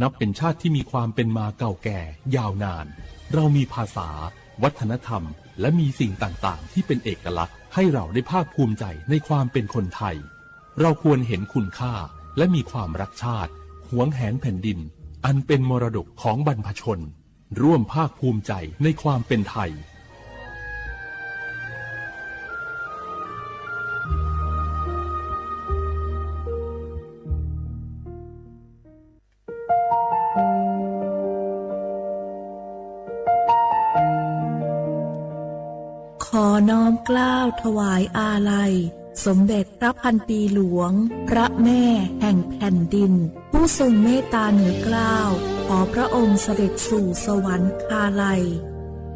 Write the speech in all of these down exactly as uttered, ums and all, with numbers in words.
นับเป็นชาติที่มีความเป็นมาเก่าแก่ยาวนาน เรามีภาษา วัฒนธรรม และมีสิ่งต่างๆ ที่เป็นเอกลักษณ์ ให้เราได้ภาคภูมิใจในความเป็นคนไทย เราควรเห็นคุณค่า และมีความรักชาติ หวงแหนแผ่นดิน อันเป็นมรดกของบรรพชน ร่วมภาคภูมิใจในความเป็นไทย ขอน้อมเกล้าถวายอาลัย สมเด็จพระพันปีหลวง พระแม่แห่งแผ่นดิน ผู้ทรงเมตตาเหนือเกล้า ขอพระองค์เสด็จสู่สวรรคาลัย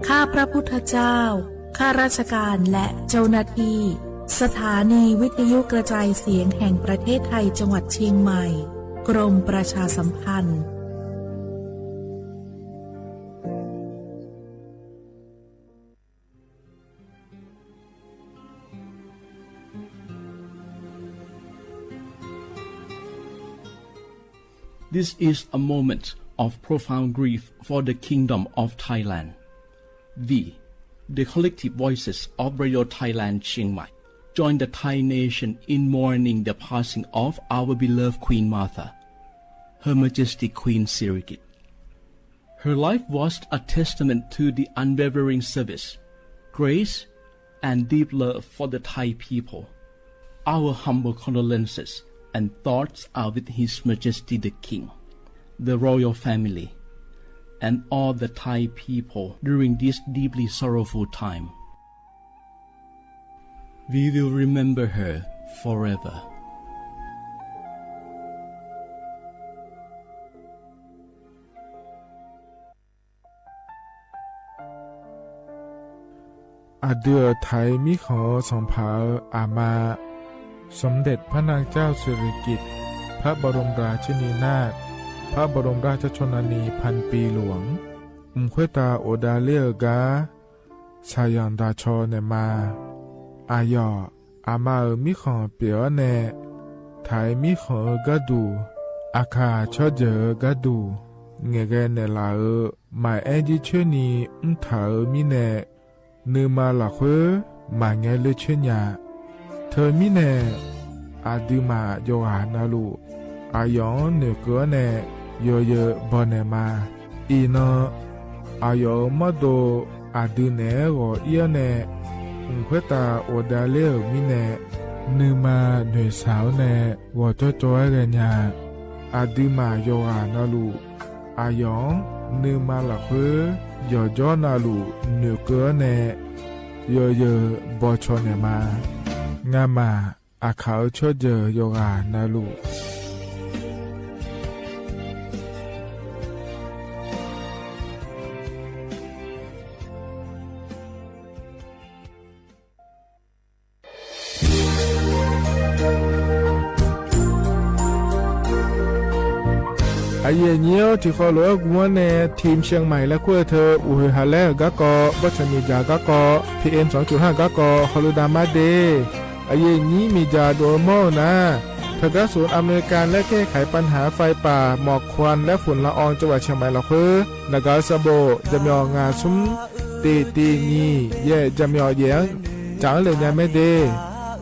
ข้าพระพุทธเจ้า ข้าราชการและเจ้าหน้าที่ สถานีวิทยุกระจายเสียงแห่งประเทศไทยจังหวัดเชียงใหม่ กรมประชาสัมพันธ์ This is a moment of profound grief for the Kingdom of Thailand. We, the collective voices of Radio Thailand Chiang Mai, join the Thai nation in mourning the passing of our beloved Queen Mother, Her Majesty Queen Sirikit. Her life was a testament to the unwavering service, grace, and deep love for the Thai people. Our humble condolences and thoughts are with His Majesty the King, the royal family, and all the Thai people during this deeply sorrowful time. We will remember her forever. Aqdui-euq Taiq mirkhanq-eu sanqpaq-euq aqma, สมเด็จพระนางเจ้าสิริกิติ์ พระบรมราชินีนาถ พระบรมราชชนนีพันปีหลวง mq khoertav ghofdav ler-eu gar shaqzanq daqcaw naeqma. Aqyawf aqma-euq mirkhanq pyeuf-awr nae, Taiq mirkhanq-eu gharduq, aqkaq tsawrjeuq-eu gharduq ngaeqghae naeqlaf-euq maqaer jircoer ni mrtaq-euq mirnae, nuima lafkhoer maqngae ler coer nya. Teumirnae, aqduimaf yawqghaq navluf, aqyawf-anr noeqkeuv-awr nae yawzeu bawnaeq ma. Iqnan, aqyawf-euq mawrdo aqdui naeq-aer ghawq ir-awr nae, mq khoertav ghofdav ler-euq mirnae, nuima noeqshaq-awr nae ghawqcawv cawv-aer ghaenya. Aqduimaf yawqghaq navluf, aqyawf-anr nuima lafkhoer yawqjawr navluf noeqkeuv-awr nae yawzeu bawcaw naeq ma. Ngamaf aqkaq-eu tsawrjeuq yawqghaq navluf, aqyuif aqnyir-awr, tiqkhawf lof-aer gu-anr nae ทีมเชียงใหม่ laer kur-eu teu, uqhoeq haq laer-euq garkawv, bawrtsanq miqdzaq garkawv, P M สองจุดห้า garkawv hawluf dav mar de. Aqyuif aqnyir miqdzaq dov-eu mawr-euq nar, teugar ศูนย์อำนวยการแก้ไขปัญหาไฟป่าหมอกควันและฝุ่นละอองจังหวัดเชียงใหม่ lafkhoer naqgaq-eu sanqbof jaqmyawf ngaq smr tiq tiq nyiq yaef jaqmyawf yaef-anr tsaq-anr le nya mae de.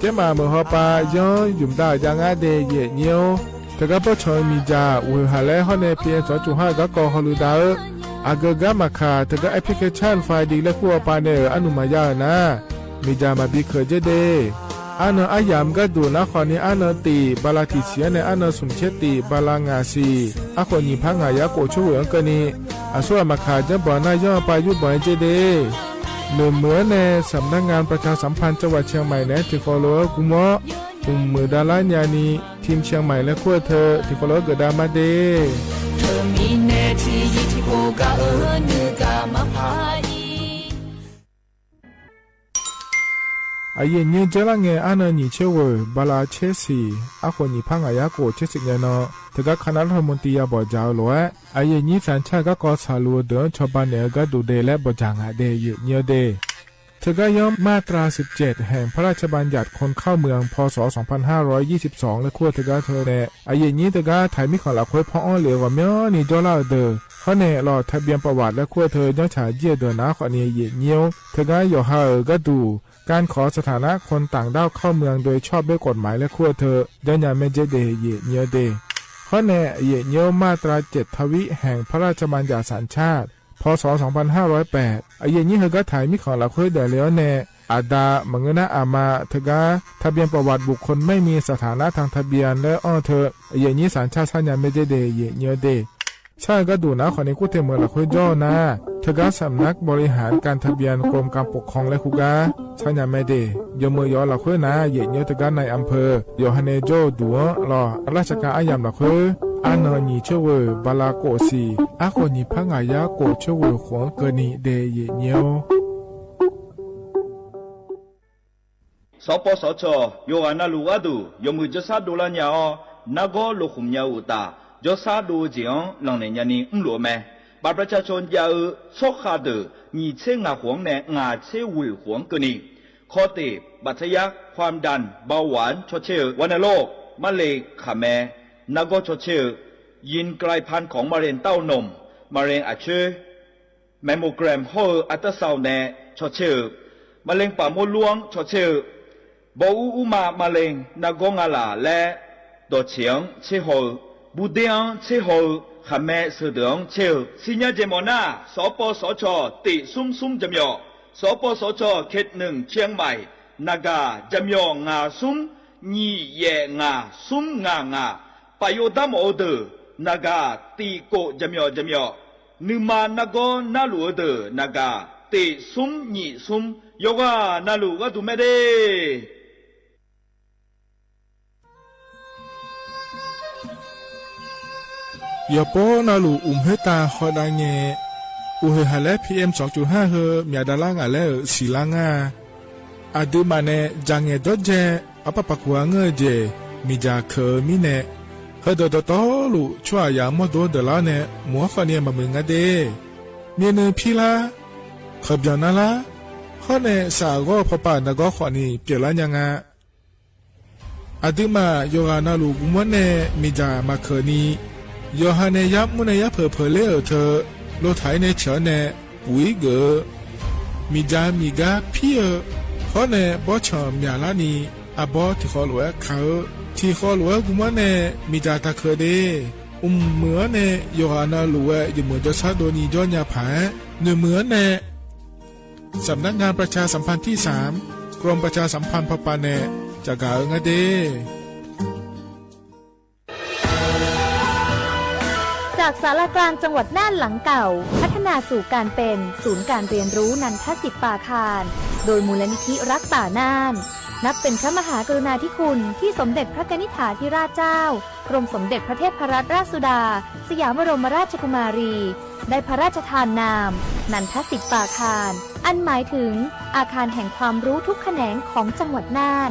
Tsermaf meuq hawpav yanr yumq dav-euq jav ngar de, aqyuif aqnyir-or. Teugar bawrtsanq-eu miqdzaq uqhoeq haq laer hawr nae P M สองจุดห้า garkawv hawluf dav-eu, aqgeu gar maqkaq teugar แอปพลิเคชัน ไฟดี laer kur hawpav nae-euq arnmq maqya-euq nar, miqdzaq maqbi keuq dzer de. Arnan aryamq gharduq nar khawf ni arnan tiq bala tiq siq-anr nae arnan smq tser tiq bala ngaq siq, arkhof nyiq par ngaq yar khof tsawrghoeq-anr keuvni, aqsur ghaq maqkaq janrbanq nar yanr-eu pav yurbanq-aer dzer de. Noeqmuiq-anr nae สำนักงานประชาสัมพันธ์จังหวัดเชียงใหม่ naeq-aer tiqkhawf lof-aer gmr-awr, mqmuiq dav lar nyani ทีมเชียงใหม่ laer kur-eu teu tiqkhawf lof-aer geufdav mar de. Teumirnae tiqyir tiqpov gaq-eu nuigaq maqpar-ir. Aqyuif aqnyir dzer lar ngae arnan nyiq tser ghoeq bala tser siq, arkhof nyiq par ngaq yar khof tser siq ngae nan, teugar คณะรัฐมนตรี ya bawqdzaq-eu lof-aer, aqyuif aqnyir สัญชาติ garkawv tsaqluf-eu deuq-anr cawba naeq-eu gharduq de laer bawqdzaq ngaq de, aqyuif aqnyir-awr de. Teugar yanr มาตราสิบเจ็ด แห่งพระราชบัญญัติคนเข้าเมือง พ.ศ. สองพันห้าร้อยยี่สิบสอง laer kur-eu teugar teu nae, aqyuif nyir teugar taiq mirkhanq lafkhoer paw-anr lef-eu ghawqmyanrni jawrlar-eu deuq, hawr nae lawq ทะเบียนประวัติ laer kur-eu teu janrtsaq jir-eu deuq nar khawfni aqyuif nyir-or, teugar yawqha-euq gharduq การขอสถานะคนต่างด้าวเข้าเมืองโดยชอบด้วยกฎหมาย laer kur-eu teu janrnya maerdzer de aqyuif nyir-eu de. Hawr nae aqyuif nyir-or, มาตราเจ็ดทวีต แห่งพระราชบัญญัติสัญชาติ พ.ศ. สองพันห้าร้อยแปด aqyuif nyir heugar taiq mirkhanq lafkhoer daefle-awr nae, aqda maqngeur nar aqma teugar ทะเบียนประวัติบุคคลไม่มีสถานะทางทะเบียน laer anr-eu teu aqyuif nyir สัญชาติ sarnya maerdzer de aqyuif nyir-eu de. Shar-eu gharduq nar khawfni kur te meuq lafkhoer jawr-eu nar, teugar สำนักบริหารการทะเบียน กรมการปกครอง laer kur gar sarnya mae de. Yawmuiq yawf-eu lafkhoer nar aqyuif nyir-or teugar นายอำเภอ yawqha nae jawr-eu duq-anr lawq, ราชการ aryamq lafkhoer arnan nyiq coer ghoeq bala khof siq, arkhof nyiq par ngaq yar khof coer ghoeq khof-anr keuvni de aqyuif nyir-or. สปสช. yawqghaq navluf gharduq yawmuiq jawrshar dovlar nya-awr, nargawr lokhmq nya-eu uqtaf, jawrshar dov-eu jeq-anr lanqnaeq nyani mrluf-eu mae. บัตรประชาชน jav-eu tsawrkhav deuq nyiq tser ngaq khof-anr nae ngaq tser ghoeq khof-anr keuvni, คอเตะ บัตรทะยัก ความดัน เบาหวาน cawtser-eu, วัณโรค maqle khaqmae nargawr cawtser-eu, ยีนกลายพันธุ์ของมะเร็งเต้านม มะเร็งอักเสบ mammogram hawr-eu อัลตราซาวน์ nae cawtser-eu, มะเร็งปากมดลูก anr cawtser-eu, bawr ur urma มะเร็ง nargawr nga laq laer dawqtseq-anr tserhaw-eu, burder-anr tserhaw-eu, khaqmae seudeuq-anr tser-eu. Siqnya jeq mawf nar, สปสช. tiq smr smr jaqmyawf, สปสช. เขตหนึ่ง เชียงใหม่ naqgaq jaqmyawf ngaq smr nyiq yaef ngaq smr ngaq ngaq, paf yov dar mawf-eu deuq naqgaq tiq kof jaqmyawf jaqmyawf, nuima nargawr narluf-eu deuq naqgaq tiq smr nyiq smr, yawqghaq navluf gharduq mae de. Yawqpov navluf uqmq khoertav hawdav ngae, uqhoeq haq laer P M สองจุดห้า heu myaq davlar ngaq laer-euq siqlar ngar-a. Aqduimaf nae dzaqngaeq dawrdzae arpar paq kuq-a ngeur-eu jeq miqdzaq keuq-eu mirnae, heudeuq dawqtawvluf tsawrhaqzaq-anr mawrdo-anr deuqlar-awr nae mq-anr khawfni maqmuiq nga de. Myavnuiv pirlar, kaqbyanq narlar, hawr nae saqghawr-eu pawpav naqgawr khawfni pyeuflar nya nga. Aqduimaf yawqghaq navluf gmr-anr nae miqdzaq maqkeuq ni, yawqha nae yar mr nae yar peuq peuq ler-euq teu, lotaq-ir nae ceuq-anr nae puq-ir geuf-eu, miqdzaq miqgar pir-eu, hawr nae bawrtsanq myaqlar ni, arbawr tiqkhawf lof-aer kaq-eu, tiqkhawf lof-aer gmr-anr nae miqdzaq taqkeuq de. Mqmuiq-anr nae yawqghaq navluf-aer yawmuiq jawrshar dovni jawr nya paq-aer, noeqmuiq-anr nae สำนักงานประชาสัมพันธ์ที่สาม กรมประชาสัมพันธ์ พ.ป. nae caqgaq-eu ngar de. จากศาลากลางจังหวัดน่านหลังเก่า พัฒนาสู่การเป็นศูนย์การเรียนรู้นันทสิทธิ์ปาคาร โดยมูลนิธิรักป่าน่าน นับเป็นพระมหากรุณาธิคุณที่สมเด็จพระกนิษฐาธิราชเจ้า กรมสมเด็จพระเทพรัตนราชสุดา สยามบรมราชกุมารี ได้พระราชทานนาม นันทสิทธิ์ปาคาร อันหมายถึงอาคารแห่งความรู้ทุกแขนงของจังหวัดน่าน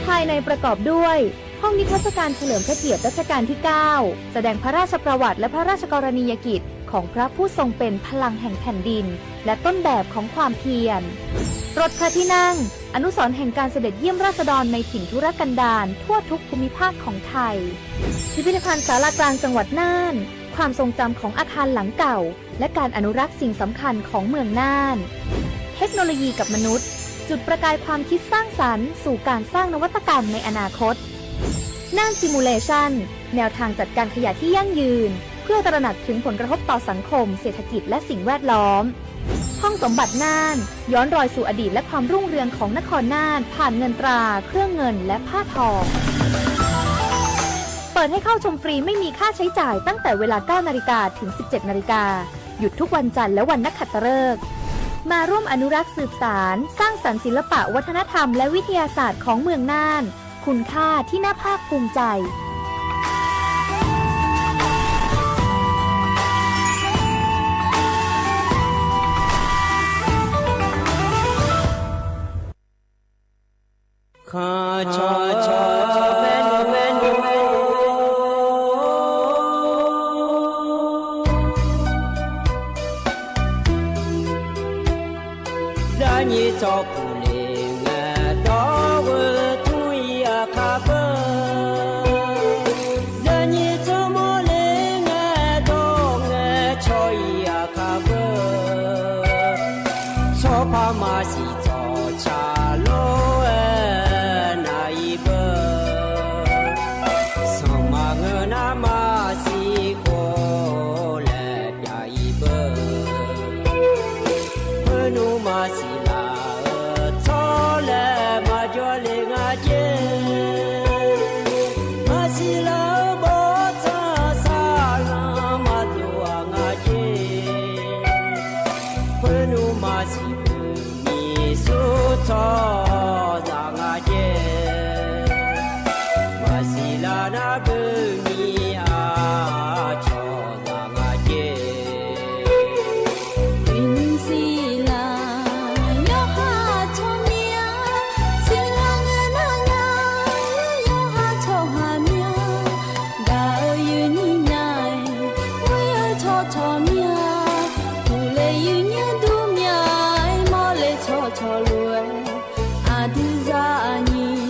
ภายในประกอบด้วย ห้องนิทรรศการเฉลิมพระเกียรติรัชกาลที่เก้า แสดงพระราชประวัติและพระราชกรณียกิจของพระผู้ทรงเป็นพลังแห่งแผ่นดิน และต้นแบบของความเพียร รถพระที่นั่ง อนุสรณ์แห่งการเสด็จเยี่ยมราษฎรในถิ่นทุรกันดารทั่วทุกภูมิภาคของไทย พิพิธภัณฑ์ศาลากลางจังหวัดน่าน ความทรงจำของอาคารหลังเก่า และการอนุรักษ์สิ่งสำคัญของเมืองน่าน เทคโนโลยีกับมนุษย์ จุดประกายความคิดสร้างสรรค์สู่การสร้างนวัตกรรมในอนาคต น่าน Simulation แนวทางจัดการขยะที่ยั่งยืน เพื่อตระหนักถึงผลกระทบต่อสังคม เศรษฐกิจ และสิ่งแวดล้อม ห้องสมบัติน่าน ย้อนรอยสู่อดีตและความรุ่งเรืองของนครน่าน ผ่านเงินตรา เครื่องเงิน และผ้าทอง เปิดให้เข้าชมฟรีไม่มีค่าใช้จ่ายตั้งแต่เวลา เก้านาฬิกา ถึง สิบเจ็ดนาฬิกา หยุดทุกวันจันทร์และวันนักขัตฤกษ์ มาร่วมอนุรักษ์สืบสาน สร้างสรรค์ศิลปะวัฒนธรรมและวิทยาศาสตร์ของเมืองน่าน คุณค่าที่น่าภาคภูมิใจ Khaqcawq cawq bae nymr bae nymr. Nyiq tsawrkuq le ngae dawr-eu tmr-ir aqkar beu. Zaqnyiq tsawrmawr le ngae dawr ngae cawq-ir aqkar beu. Tsawrpaq maqsiq tsawqtsaq lof-aer nav-ir beu. Sanqma ngeur nar maqsiq khof laer pyav-ir beu. Khoernmr maqsiq laf-eu tsawrlaeq maqjawr le nga jer. Maqsiq laf-eu bawrtsanq saqlanq maqdov-aq nga jer. Khoernmr maqsiq beu nyiq sur tsawrhaqzaq nga jer. Maqsiq laf nar beu nyiq-a cawqzaq nga jer. Uiqnymr siq laf yawqha tsawrmyanr, siq laf ngeur nar nar yawqha tsawrhaq myanr. Gaq-eu uiqnymr nya-aer ghoer-eu tsawrcawq myanr. Uqle uiqnymr dur myanr-aer mawrle tsawrcawq lof-aer, aqdui zaqnyiq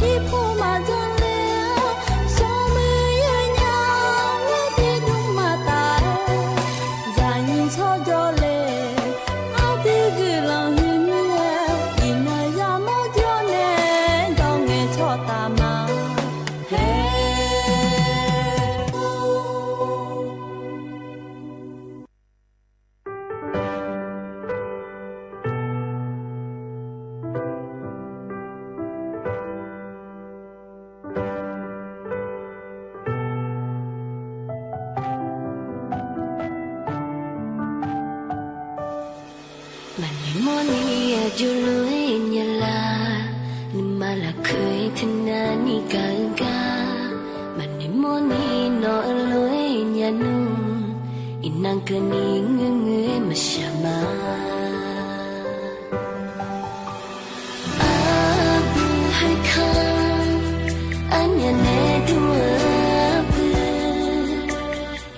jirpov maqdzanr ler-a. Smrmuiq yawnya-aer tiqdmr maqtaf-aer, zaqnyiq tsawrjawr le. Aqdui guiqlanq huiqmir-aer, iqnan yamawr jawr nae dawr ngae tsawrtaf ma. Hae. Maqnoeq mawrni aqjox lof-aer nya la, nuima lafkhoer teunav ni gaq-eu gar. Maqnoeq mawrni nawq-eu lof-aer nya nmr, iqnan keuvni ngeur ngeur-aer maqshaq ma. Arbuq khoerkanr arnyaf nae dur-eu arbuq,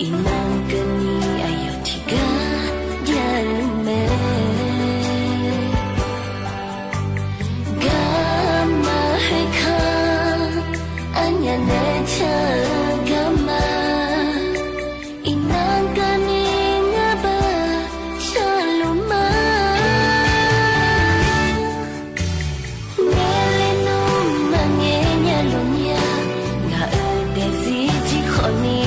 iqnan keuvni aqyawf tiqgar javluf mae. Garma khoerkanr arnyaf nae taq-eu garma, iqnan keuvni ngar baq javluf ma. Ngaeq le nmr maqngaeq nya luf nya, ngaq-euq daefzir jir khawfni.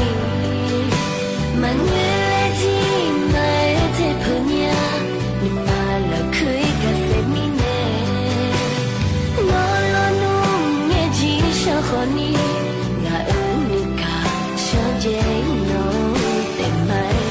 Maqngaeq le jir maqaer daefpeuq nya, nuima lafkhoer gaqsaef mirnae. Nawr lawnmr ngaeq jir shar khawfni, ngaq-euq nuigaq shawrjaev-ir nawq-eu taef ma-aer.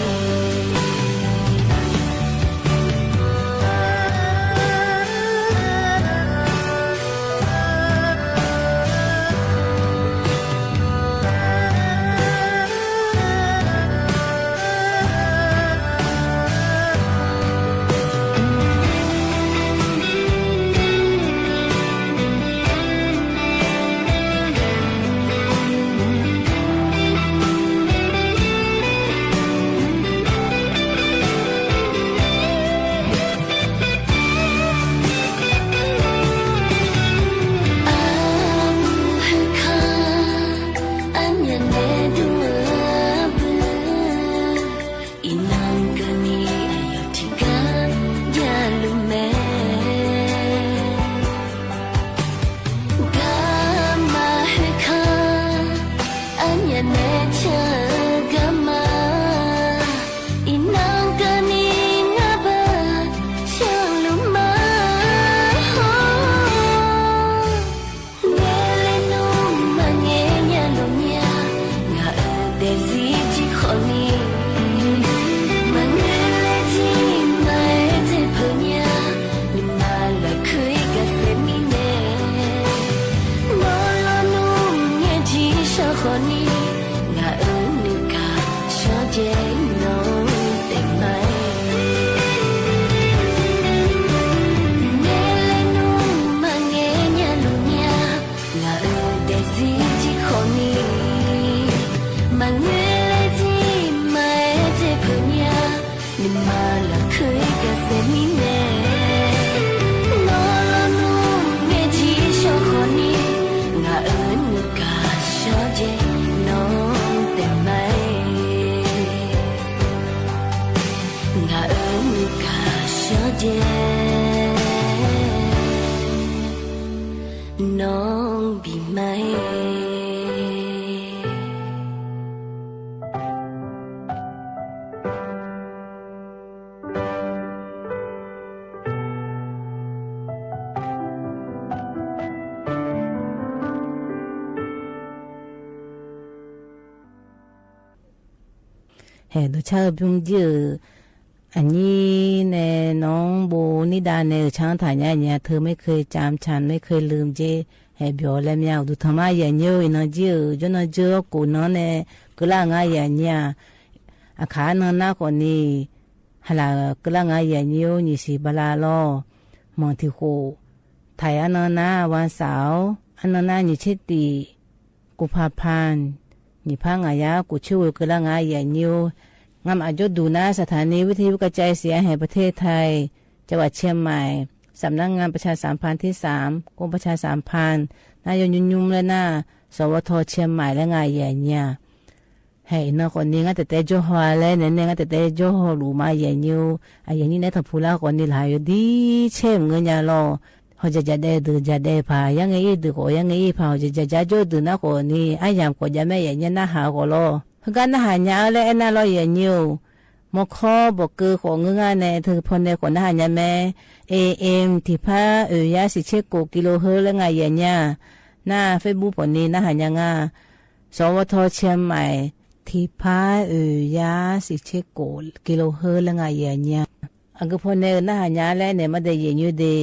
Arbuq khoerkanr arnyaf nae dur-eu arbuq, iqnan keuvni aqyawf tiqgar javluf mae. Garma khoerkanr arnyaf nae taq-eu garma, iqnan keuvni ngar baq javluf ma-awr. Ngaeq le nmr maqngaeq nya luf nya, ngaq-euq daefzir jir khawfni. Maqngaeq le jir maqaer daefpeuq nya, nuima lafkhoer gaqsaef mirnae. Nawr lawnmr ngaeq jir shar khawfni, ngaq-euq nuigaq shawrjaev-ir nawq-eu taef ma-aer. Ngaeq le nmr maqngaeq nya luf nya, ngaq-euq daefzir jir khawfni. Maqngaeq le jir maqaer daefpeuq nya, nuima lafkhoer gaqsaef mirnae. Aer, dawqcar-eu bymr jir-euq aqnyir nae nawq-anr bov nirdav nae-euq car-anr taqnya nya, teu ไม่เคยจำ ฉันไม่เคยลืม jer. Aer, byawq laer myav uqduq tanqma yaqnyir-or, iqnan jir-euq jawrnan jeur-awr kof nan nae keuvlar nga yaqnyir-aq, aqkaq arnan nar khawfni haqlaq keuvlar nga yaqnyir-or, nyiq siq bala lawr. Manq tiq khof, taiq arnan nar วันเสาร์-awr, arnan nar nyiq tser tif กุมภาพันธ์ nyiq par ngaq yar kof tser ghoe keuvlar nga yaqnyir-or. Ngamaf jawrduq nar สถานีวิทยุกระจายเสียงแห่งประเทศไทย จังหวัดเชียงใหม่ สำนักงานประชาสัมพันธ์ที่สาม กรมประชาสัมพันธ์ nar yawnymr nymr laer nar สวท เชียงใหม่ laer nga yaqnyir-aq. Hae, iqnan khawfni ngar taef taef jawr haw-a laer nae nae ngar taef taef jawr haw luf ma yaqnyir-or. Aqyawf nyir nae tanqpuq lar khawfni laq yawdir caer mq ngeur nya lawr. Hawqjaq jaqdaev deuq jaqdaev paq, yarngae ir deuq khawf yarngae ir paq, hawqjaq jaqjar jawr deuq nar khawfni aryamq khawf jav mae yaqnyir narhaq-eu khawf lawr. Heugar narhaq nya-ar laer aernar lawr yaqnyir-or. Mawrkawr bawqkeuv khawf ngeur ngar nae teu pawnae khawf narhaq nya mae. AM tiqpar oeq yar siq tser kof กิโลเฮิรตซ์ laer nga yaqnyir-aq. Nar Facebook pawfni narhaq nya nga. สวท เชียงใหม่ tiqpar oeq yar siq tser kof กิโลเฮิรตซ์ laer nga yaqnyir-aq. Aqgeu pawnae-eu narhaq nya laer naeq maqdaef yaqnyir de.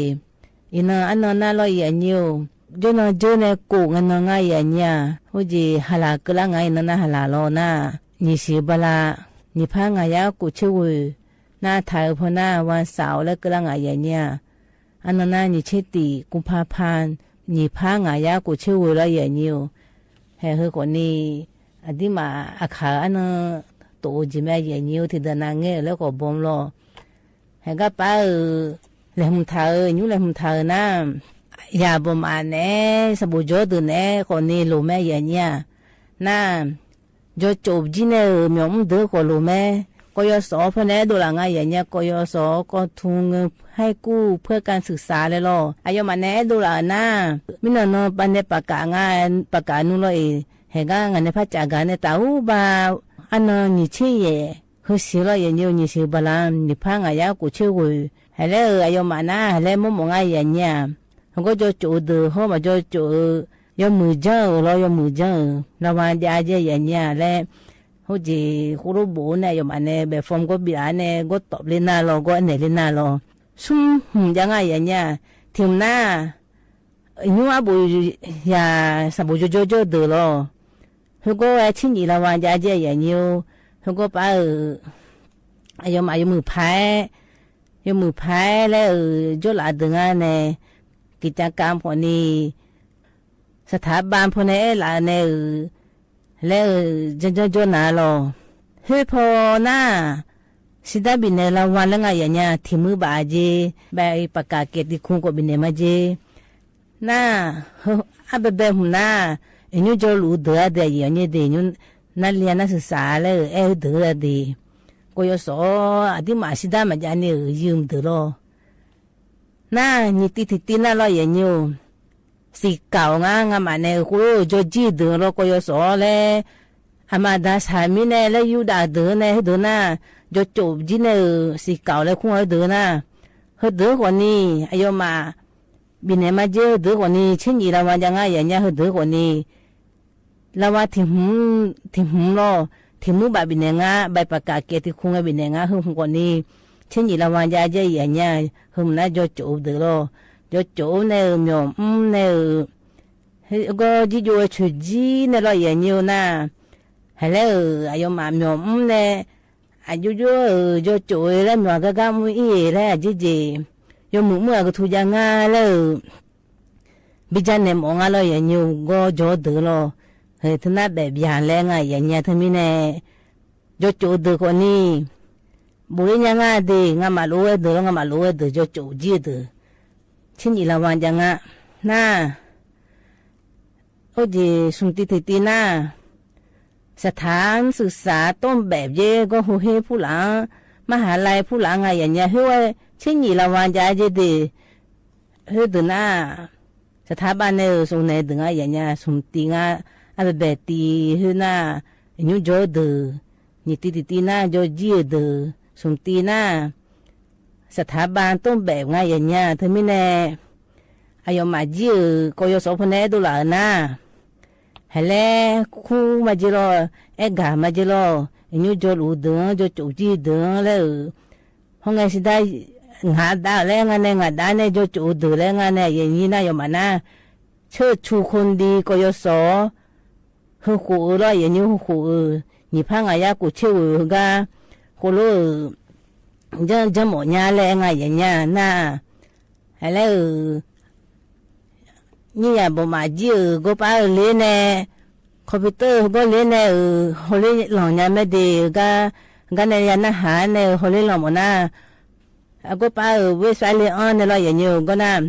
Iqnan arnan nar lawr yaqnyir-or. Jawrnan jeur nae kof ngae nan nga yaqnyir-aq. Khoerjeq haqlaq keuvlar nga iqnan nar haqlaq lawr nar, nyiq siq bala, nyiq par ngaq yar kof tser ghoe, nar taq-eu pawnar วันเสาร์-awr laer keuvlar nga yaqnyir-aq. Arnan nar nyiq tser tif กุมภาพันธ์ nyiq par ngaq yar kof tser ghoe lawr yaqnyir-or. Hae, heu khawfni aqdirmaf aqkaq-euq arnan tof-eu jeq mae yaqnyir-or, tiqdeuq nav ngaer-euq laer khawf bawm lawr. Hae, garpar-euq laeqhmq taq-euq, nymr laeqhmq taq-euq nar, yaq bawqmaf naeq-aer sanqbof jawr deuq naeq-aer khawfni loq mae yaqnyir-aq. Nar, jawrtsof jir nae-euq myawq mr deuq khawf loq mae. Kawv yawsawf-awr pawnae aerdov laf nga yaqnyir-aq. Kawv yawsawf-awr kawv tm ngeu haer kur peur kan suiqsaq laer lawr. Aqyawfmaf nae aerdov laf-euq nar, mirnan nan pav nae pafkaf nga, pafkaf nmr lawr-iq. Hae, gar ngaq nae par caf gaq nae taf-ur ba. Arnan nyiq tser yaef heusiq lawr yaqnyir-or, nyiq siq bala nyiq par ngaq yar kof tser ghoe. Hae laer-euq aqyawfmaf nar hae laer mawrmawf nga yaqnyir-aq. Heugar jawrtsof-eu deuq hawr maqjawr tsof-eu, yawmuiq janr-euq lawr, yawmuiq janr-euq lavma jav jaer yaqnyir-aq laer, khoerjeq khoerlof bof-awr nae aqyawfmaf nae baef fam gawr bif-a nae gawr tawf le nar lawr, gawr aernaeq le nar lawr. Smr hmq jav nga yaqnyir-aq. Tiq hmq nar, nymr arbof yaq sanqbof jawrjawr jawr deuq lawr. Heugawr-aer tser nyif lavma jav jaer yaqnyir-or. Heugawr paf-euq aqyawfmaf yawmuiq paq-aer, yawmuiq paq-aer laer-euq jawrlaf deuq ngar nae, กิจกรรม khawfni สถาบัน pawnae aerlaf-eu nae-euq laer-euq janrjanr jawr na lawr. Khoer paw nar, สถาบัน bifnaeq-eu lavma laer nga yaqnyir-aq, tiq muir baf-a jer, bae-iq pafkaf kaef tiq kun khawf bifnaeq ma jer. Nar, arbaebae hmq nar, iqnymr jawrluf-eu deuq-a de, aqyuif aqnyir de, iqnymr narli-a nar suiqsaq laer-euq aer-eu deuq-a de. Kawv yawsawf-awr aqdirmaf sirdar maqjav ni-euq yimq deuq lawr. Nar, nyiq tiv tiq tiv nar lawr yaqnyir-or. Siqkawq ngar ngamaf nae-euq khoerlof-eu jawrjir-eu deuq lawr kawv yawsawf-awr laer, aqma aqda saqmirnae laer yurdav-eu deuq-anr nae heudeuq nar, jawrtsof jir nae-euq siqkawq laer kur-a heudeuq nar, heudeuq khawfni aqyawfmaf bifnaeq ma jer, heudeuq khawfni tser nyif lavma jav ngar yaqnyir-aq, heudeuq khawfni lavma tiq hmq, tiq hmq lawr, tiq muir baf bifnaeq ngar, bae pafkaf kaef tiq kun ngae bifnaeq ngar, heu hmq khawfni tser nyif lavma jav jaer yaqnyir-aq, heu hmq nar jawrtsof-eu deuq lawr, jawrtsof-eu nae-euq myawq mr nae-euq, gawr jirjov-aer coeqjir nae lawr yaqnyir-or nar, hae laer-euq aqyawfmaf myawq mr nae, aqjox jox-euq jawrtsof-eu laer myawq-aq gar gar mr ir-eq laer aqjeq jeq, yawmuiq mr-aq geutu jav ngar laer-euq, bijav naeq mawf ngar lawr yaqnyir-or, gawr jawr-eu deuq lawr, heu teunar baef bya laer nga yaqnyir-aq teumirnae, jawrtsof-eu deuq khawfni bofler nya ngar de, ngamaf lof-aer deuq lawr, ngamaf lof-aer deuq jawrtsof jir-eu deuq, tser nyif lavma jav ngar nar, Or jeq smq tiv tiq tiv nar, สถานศึกษาต้นแบบ jer gawr hu her purlaf-anr, มหาลัย purlaf-anr nga yaqnyir-aq, khoer-aer tser nyif lavma jav jer de. Khoerdeuq nar, สถาบัน nae-euq smq naeq deuq nga yaqnyir-aq, smq tiv ngar, arbaebae tiv khoer nar, iqnymr jawr-eu deuq, nyiq tiv tiq tiv nar jawr jir-eu deuq, smq tiv nar, สถาบันต้นแบบ nga yaqnyir-aq teumirnae, aqyawfmaf jir-euq kawv yawsawf pawnae aerdov laf-euq nar, Haeq laer kur majeq lawr, aergaq majeq lawr, aqnymr jawrluf-eu deuq-anr, jawrtsof jir-eu deuq-anr laer-euq, hawr ngae shir dar, ngaq dav-euq laer nga nae ngaq dav nae jawrtsof-eu deuq laer nga nae aqyuif aqnyir nar yawmaf nar, เชิดชูคนดี กยศ. Heukhof-eu lawr, aqyuif aqnyir heukhof-euq nyiq par ngaq yar kof tser ghoeq heugar, khoerlof-euq janr janrmawf nya laer nga aqyuif aqnyir nar, haeq laer-euq, nyir yaq bawqmaf jir-euq gawrpar-eu ler nae, computer-eu gawr ler nae-euq hawler lanq nya mae de-eu gar, gar nae ya narhaq-aer nae-eu hawler lanq mawf nar, gawrpar-euq website ler-anr nae lawr aqyuif aqnyir-eu gawr nar,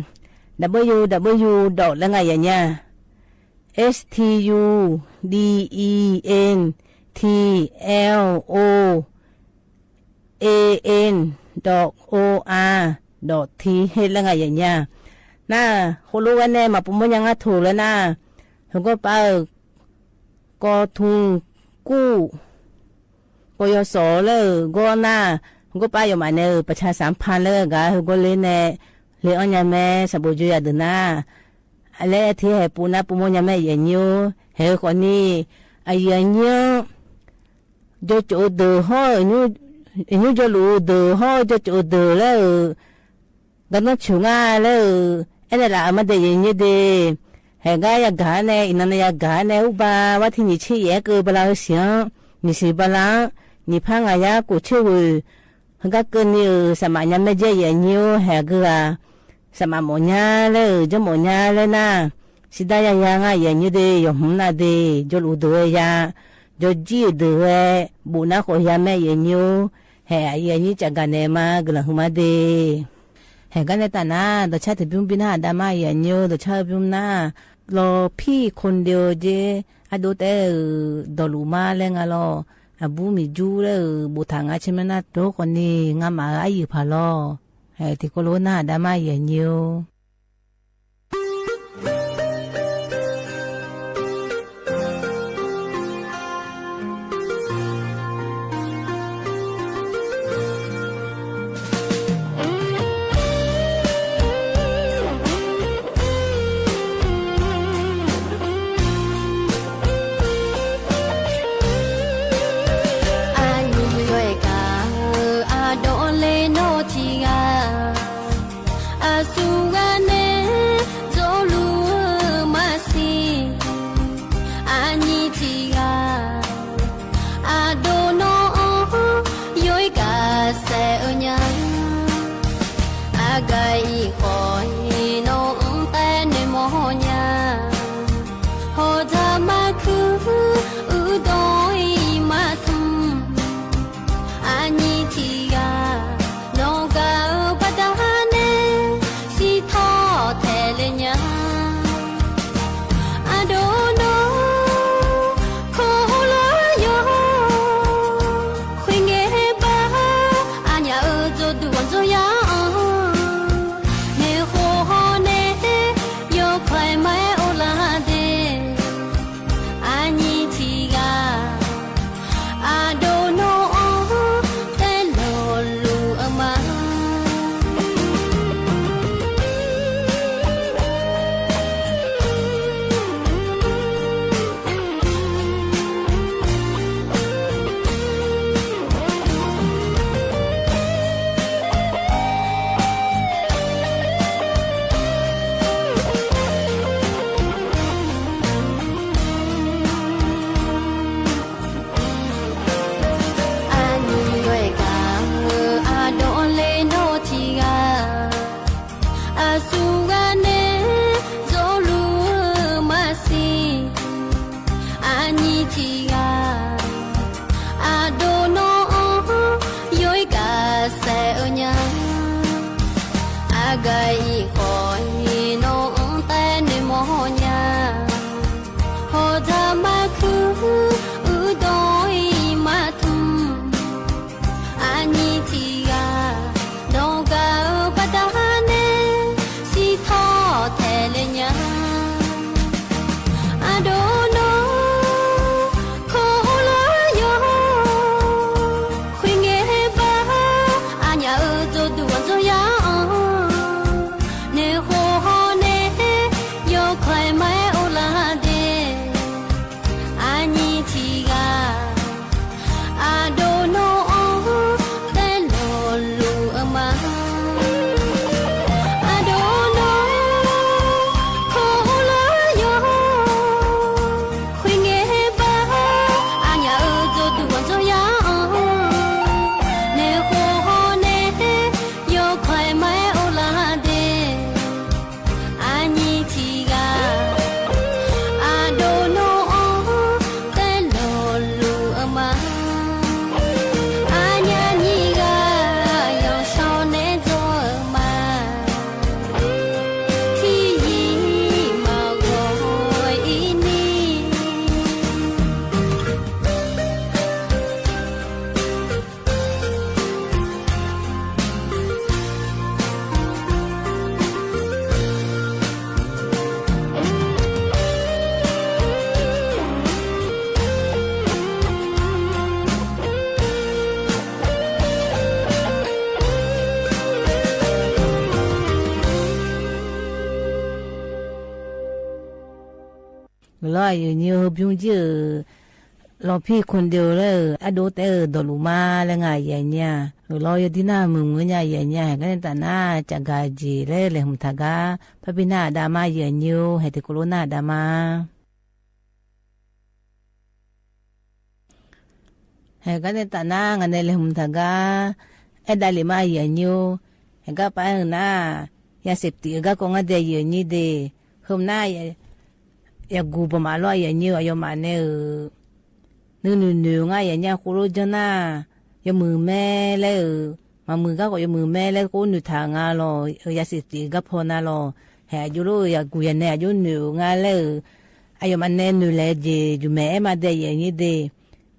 www dawq laer nga aqyuif aqnyir-a, student an dawq or dawq tir her laer nga aqyuif aqnyir-a. Nar, khoerlof gar nae maqpov mawrnya ngar toq laer nar, heugawrpar-euq กองทุนกู้ กยศ laer-euq gawr nar, gawrpar yawmaf nae-euq ประชาสัมพันธ์ laer-eu gar heugawr ler nae ler-anr nya mae. Sanqbof joe yadeuq nar, laer tirhaeq pov nar pov mawrnya mae aqyuif aqnyir-or. Haeq-eu khawfni, aqyuif aqnyir-anr jawrtsof-eu deuq hawr-eu, aqnymr jawrluf-eu deuq hawr-eu jawrtsof-eu deuq laer-euq, gardanr coeq nga laer-euq aernaeq laf-euq ma de aqyuif aqnyir de. Haeq gar yagaq-aer nae, iqnan nae yagaq-aer nae urba war tiq nyiq tser yaef-aer keuv bala heu siq-anr, nyiq siq bala-anr, nyiq par ngaq yar kof tser ghoeq heugar keuvni-euq saqmaf nya mae jaer aqyuif aqnyir-or. Haeq aqgeu ghaq saqmaf mawf nya laer-euq janrmawf nya laer nar, shir dar yaya nga aqyuif aqnyir de. Yawqhmq nav de, jawrluf deuq ghae ya, jawrjir-euq deuq ghae, bof nar khawf ya mae aqyuif aqnyir-or. Haeq aqyuif aqnyir cafgaq naeq ma guiqlanq huiqma de. Haeq gar nae taf nar, dawqcar tiqbymr bi nar aqda ma aqyuif aqnyir-or. Dawqcar-eu bymr nar, รอพี่คนเดียว jeq ardov taef-euq dawqluf ma laer nga lawr. Aqbur miqjur laer-euq boftaq nga caer ma nar, dov khawfni ngamaf-euq aryuif paq lawr. Haeq tiqkawv lof nar aqda ma aqyuif aqnyir-or. Aqnymr yawqghaq-euq ardawv le nawr tiq ghaq, aqsurghaq Lawr, aqyuif aqnyir-eu, heubymr jir-euq lawpir kandeu laer-euq ardov taef-aer-euq dawqluf ma laer nga aqyuif aqnyir-aq. Euq lawr, yawdir nar meuq meuq-eu nya aqyuif aqnyir-aq. Heugar nae taf nar, cafgaq jeq laer laeqhmq taq gar parbi nar aqda ma aqyuif aqnyir-or, haeq tiqkawv lof nar aqda ma. Heugar nae taf nar, ngaq nae laeqhmq taq gar aerdavlef ma aqyuif aqnyir-or. Heugar pav-aer-eu nar, yasiq tif-eu garkawv ngar de aqyuif aqnyir de. Heu nar, yaqguq bawqmaf lawr aqyuif aqnyir-eu, aqyawfmaf nae-euq nuinoeq noeq-eu ngar aqyuif aqnyir-a. Khoerlof janr nar, yawmuiq mae laer-euq, maqmuiq garkawv yawmuiq mae laer khoer noeqtaq nga lawq. Yasiq tif-eu garpaw na lawq. Haeq aqjox lof-eu yaqguq yanae aqjox noeq-euq nga laer-euq, aqyawfmaf nae noeqlaeq-eu jeq juq maeq-aer ma de aqyuif aqnyir de.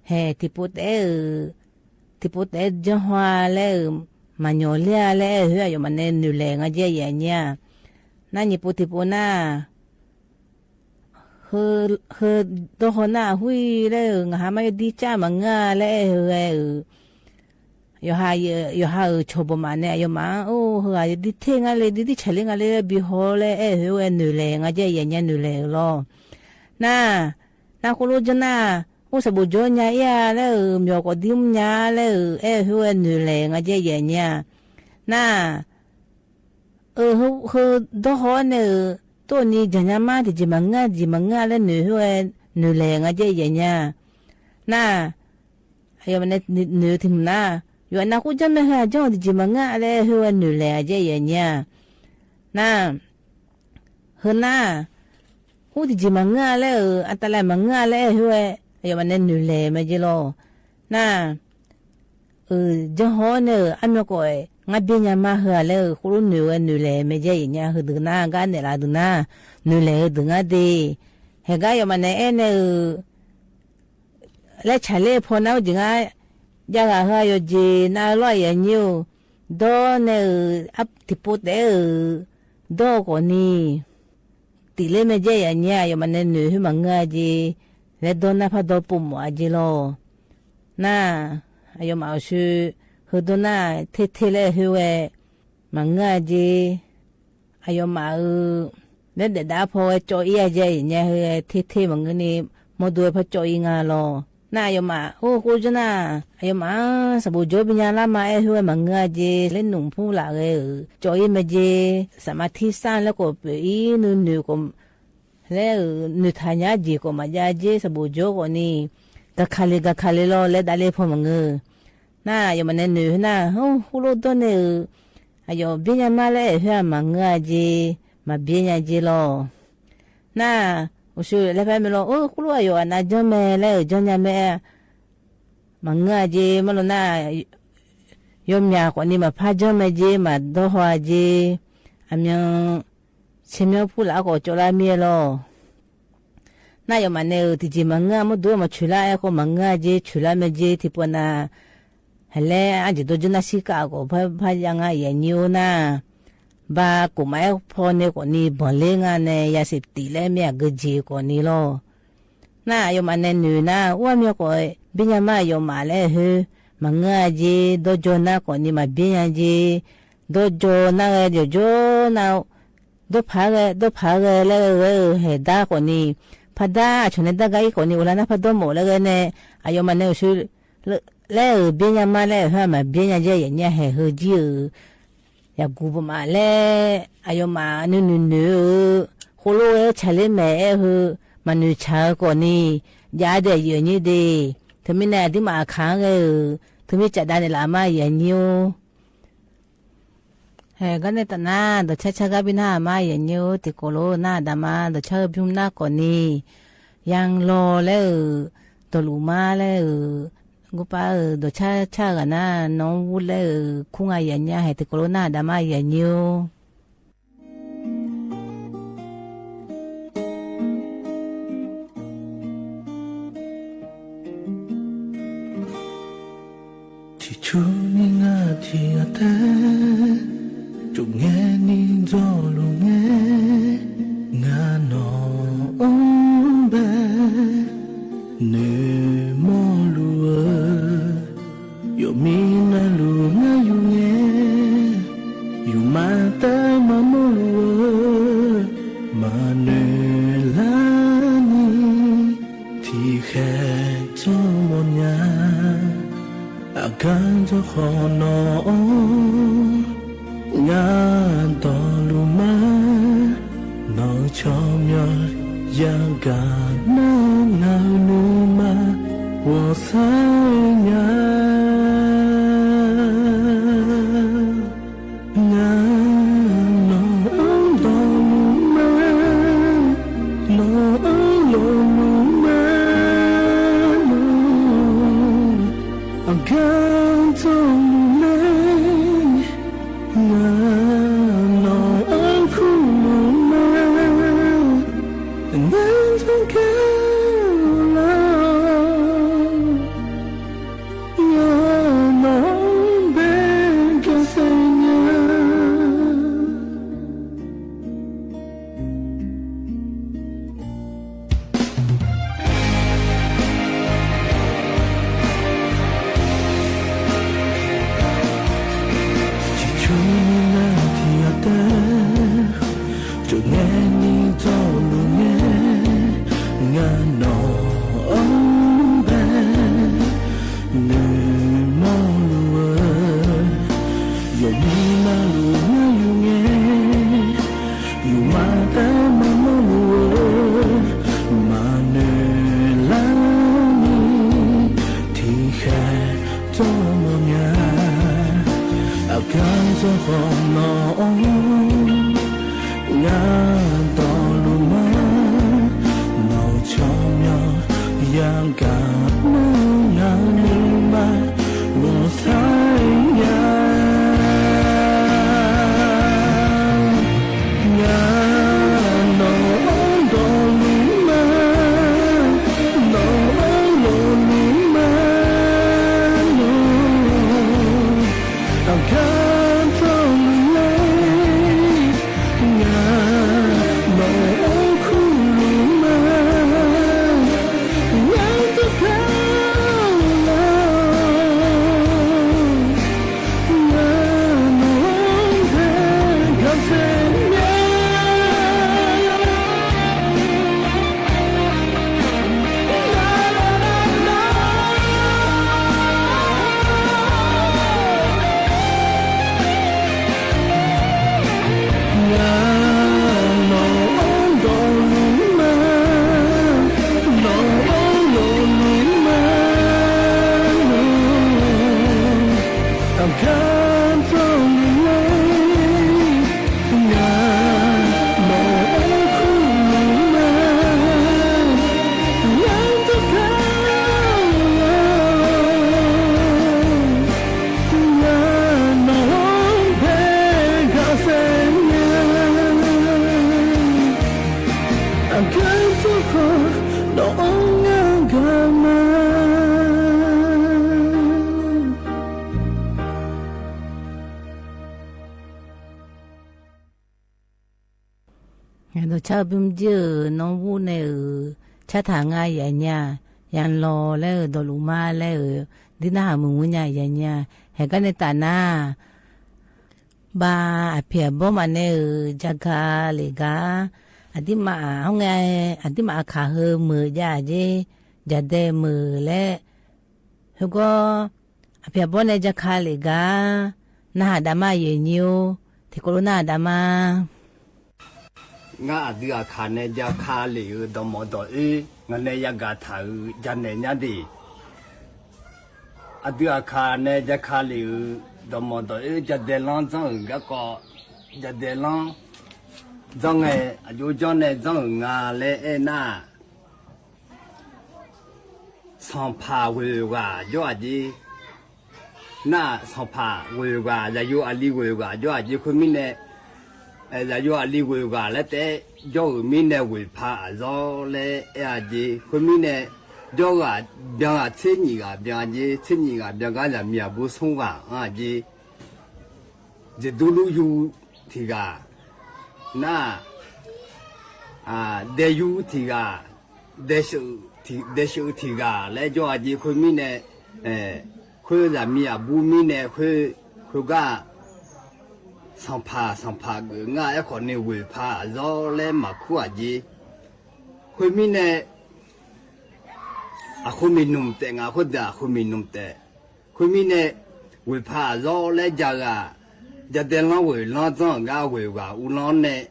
Haeq tiqpov taef-aer-euq, tiqpov taef-aer janr haw-a laer-euq, maqnyawq ler-a laer aer-eu khoer aqyawfmaf nae noeqlaeq nga jaer aqyuif aqnyir-a. Nar nyiq pov tiqpov nar, heu dawr haw nar, hur-ir laer-euq, ngaq ha mar yawdir car maqngeur-a laer aer-eu ghae-euq, yawqha-euq cawq bawqmaf nae aqyawfmaf-anr, or, heughaq yawdir ter nga le, yawdir tsaqler nga le laer bi haw laer aer-eu khoer ghae noeqlaeq nga jaer aqyuif aqnyir-a noeqlaeq-euq lawr. Nar, nar khoerlof janr nar, or, sanqbof jawr nya ir-a laer-euq, myawq khawf dir mr nya laer-euq aer-eu khoer ghae noeqlaeq nga jaer aqyuif aqnyir-a. Nar, eu, heu dawr haw-awr nae-euq, tov ni jaqnya mar tiqjeq maqngeur-a, tiqjeq maqngeur-a laer noeq khoer ghae noeqlaeq nga jaer aqyuif aqnyir-a. Nar, aqyawfmaf nae noeq-eu tiq hmq nar, yawqha nav khoer janr mae, heu-aq janr-eu tiqjeq maqngeur-a laer khoer ghae noeqlaeq-a jaer aqyuif aqnyir-a. Nar, heu nar, khoer tiqjeq maqngeur-a laer-euq, aqtavlav maqngeur-a laer aer-eu khoer ghae aqyawfmaf nae noeqlaeq mae jaer lawr. Nar, eu, janr haw-awr nae-euq armyan khawf-aer ngar byaer nya mar heu-aq laer-euq khoerlof noeq ghae noeqlaeq mae jaer aqyuif aqnyir-a. Heudeuq nar gar naeqlaf deuq nar, noeqlaeq heudeuq ngar de. Haeq gar aqyawfmaf nae aernaeq-euq laer tsaqler-eu paw nar, ur jeq ngar jav ghaq heu-aq yawqjeq nav-eu lawr aqyuif aqnyir-or. Dawr nae-euq tiqpov taef-aer-euq dawr-eu khawf ni tifler mae jaer aqyuif aqnyir-a. Aqyawfmaf nae noeq khoer maqngeur-a jeq laer dawr nar pardawr povmawf-a jeq lawr. Nar, aqyawfmaf-euq sher, heu dawr nar ter ter laer khoer ghae maqngeur-a jeq. Aqyawfmaf-euq laer daef dav-aer paw ghae cawv ir-a jaer aqyuif aqnyir-a. Heu ghae ter ter maqngeur ni, mawrdo ghae par cawv ir nga lawr. Nar aqyawfmaf, or, khoer janr nar, aqyawfmaf-anr sanqbof jawr bi nya lar ma aer khoer ghae maqngeur-a jeq, laer nmq pur laf ghae-euq cawv ir mae jeq. Safmav tir sar laer khawf pyeuf ir, nuinoeq khawf laer-euq noeqtaq nya-ar jeq khawf maqjav jeq, sanqbof jawr khawf ni gaqkale gaqkale lawr laer davler paw maqngeur. Nar aqyawfmaf nae noeq khoer nar, hawr, khoerlof dawr nae-euq aqyawf byaer nya mar laer aer khoer-aq maqngeur-a jeq, maqbyaer nya jeq lawr. Nar, uqshoe laer par mae lawr, or, khoerlof aqyawf aqnav janr mae laer-euq janr nya mae-a, maqngeur-a jeq. Marlawr nar, yawmyaq khawf ni maqpar janr mae jeq, maqdawr haw-a jeq. Aqmyan, tsaemyanr pur laf-aer khawf cawv lar mir-aer lawr. Nar aqyawfmaf nae-euq tiqjeq maqngeur-a, mawrdo-aer maqcoeq lar-aer khawf maqngeur-a jeq, coeq lar mae jeq. Tiqpov nav, haqlaer arjeq dawr jawr nar shirkav khawf par par jav ngar aqyuif aqnyir-or nar, ba khof maf-aer paw nae khawf ni banqler nga nae yasiq tif laer mir-aq geujeq khawf ni lawr. Nar aqyawfmaf nae noeq nar, ur, armyan khawf byaer nya mar aqyawfmaf laer khoer maqngeur-a jeq, dawrjawr nar khawf ni maqbyaer nya jeq. Dawrjawr nar ghae yawqjawr nar, dawrpaq-aer ghae, dawrpaq-aer ghae laer ghae-eu haeq dar khawf ni, pardar aqcawq nae dar gar ir khawf ni, ghoflar nar pardawr mawf laer ghae nae, aqyawfmaf nae uqshoe laer-euq byaer nya mar laer khoer-aq maqbyaer nya jeq aqyuif aqnyir-a. Haeq heu jir-euq yaqguq bawqmaf laer aqyawfmaf nuinoeq noeq-eu, khoerlof-aer tsaqler maeq-aer heu maqnoeq tsaq-eu khawf ni, jav-a daef aqyuif aqnyir de. Teumirnae aqduimaf aqkaq-anr ghae-euq teumir cafdav naeqlaf mar aqyuif aqnyir-or. Haeq gar nae taf nar, dawqcar car gar bi nar-aq mar aqyuif aqnyir-or. Tiqkawv lof nar aqda ma, dawqcar heu bymr nar khawf ni, yanlawr laer-euq, dawqluf mar laer-euq, gurpav-euq dawqcar car-eu ghaq nar, nawq-anr ur laer-euq kur nga aqyuif aqnyir-a. Haeq tiqkawv lof nar aqda ma aqyuif aqnyir-or. Ciqcurni ngar tiq ghaq taef, tsofngaeq ni dzawluf ngae, ngar nawq-anr bae noeqmawr luf-eu, yawqmir navluf ngar yur ngae, yur maqtaev maqmawr luf-eu, maqnoeq lar ni Gardzawr khawf nawq-anr ngar dawqluf ma. Nawq-euq tsawrmyanr yagaq nar, ngaq-euq nuima ghawqshar nya. Ngar nawq-anr dawqluf ma, nawq-anr lofluf ma, nawq aqgar dawqluf ma. Ngar nawq-anr kurluf ma, ngar dawrgar lar-awq. Ngar nawq-anr bae gaqsaef nya. Ciqcurni nar tiq ghaq taef, tsawrngae ni dawqluf ngae, ngar nawq-anr bae noeqmawr luf-eu, yawqnyi navluf ngar yuf ngae, yufma taef maqmawr luf-eu, maqnoeq larni tiqkhaeq dawrmawr nya. Aqgar dawrkhawf nawq-anr ngar dawqluf ma, nawq-euq tsawrmyanr yagaq nar, ngaq-euq nuima ghawqshar nya. Ngar nawq-anr dawqluf ma, nawq-anr lofluf ma, nawq aqgar dawqluf ma. Ngar nawq-anr kurluf ma, ngar dawrgar lar-awq. Ngar nawq-anr bae gaqsaef nya. Ngar nawq-anr dawqluf ma, nawq-anr lofluf ma, nawq aqgar dawqluf ma. Ngar nawq-anr kurluf ma, ngar dawrgar lar-awq. Ngar nawq-anr bae gaqsaef nya. Aqgar dawrkhawf nawq-anr ngar gaq ma. Dawqcar-eu bymrjir-euq nanrwur nae-euq cartaq nga yaf nya. Yaqlawq laer-euq dawqluf ma laer-euq dir narhaq maqngeur nya yaf nya. Haeqgar nae taf nar, bav aqpiq aqbawr maqnae-euq jagaq lef gar, aqdirmaf-aq hawr ngae, aqdirmaf aqkaq heu meuq jav-aq jer, jaqdaeq meuq laer. Heugawr aqpiq aqbawr nae jaka lef gar narhaq dav ma, aqyuif aqnyir-or, tiqkawv lof narhaq dav ma. Ngar aqdui aqkaq nae jaka lef-euq dawqmawf dawq-oer ngaq nae yagaq taq-euq janaeq nyar de. Aqdui aqkaq nae jaka lef-euq dawqmawf dawq-oer jadaelanr janr-euq garkawv, jadaelanr janr ngae, aqjox janr nae janr-euq nga laer aernar, sanqpaq ghoeq ghaq jawr-aq jer. Nar-aq, sanqpaq ghoeq ghaq, zaqyo aqli ghoeq ghaq jawr-aq jer. Khoermirnae, zaqyo aqli ghoeq ghaq laer taef-aer jawr-euq mirnae ghoeq paq aqzawr laer aer-a jer. Khoermirnae, jawr ghaq byan ghaq tser nyiq ghaq byan jer. Tser nyiq ghaq byan gar zaqmiq aqbur smr ghaq anr-aq jer. Jeqdurlur yu tiq ghaq, nar-aq, daeyur tiq ghaq, daesheuf tiq ghaq laer jawr-aq jer. Khoermirnae, khoer zaqmiq aqbur mirnae khoer, khoergar sanqpaq sanqpaq geuf ngar aerkhawf ni ghoeq paq aqzawr laer maqkur-aq jer. Khoermirnae, aqkhoer miqnmq taef nga, khoerdeuq aqkhoer miqnmq taef. Khoermirnae, ghoeqpaq aqzawr laer ja-eu-aq, jadaelanr ghoeqlanr dzanr-euq gar ghoeq ghaq uvlanr nae,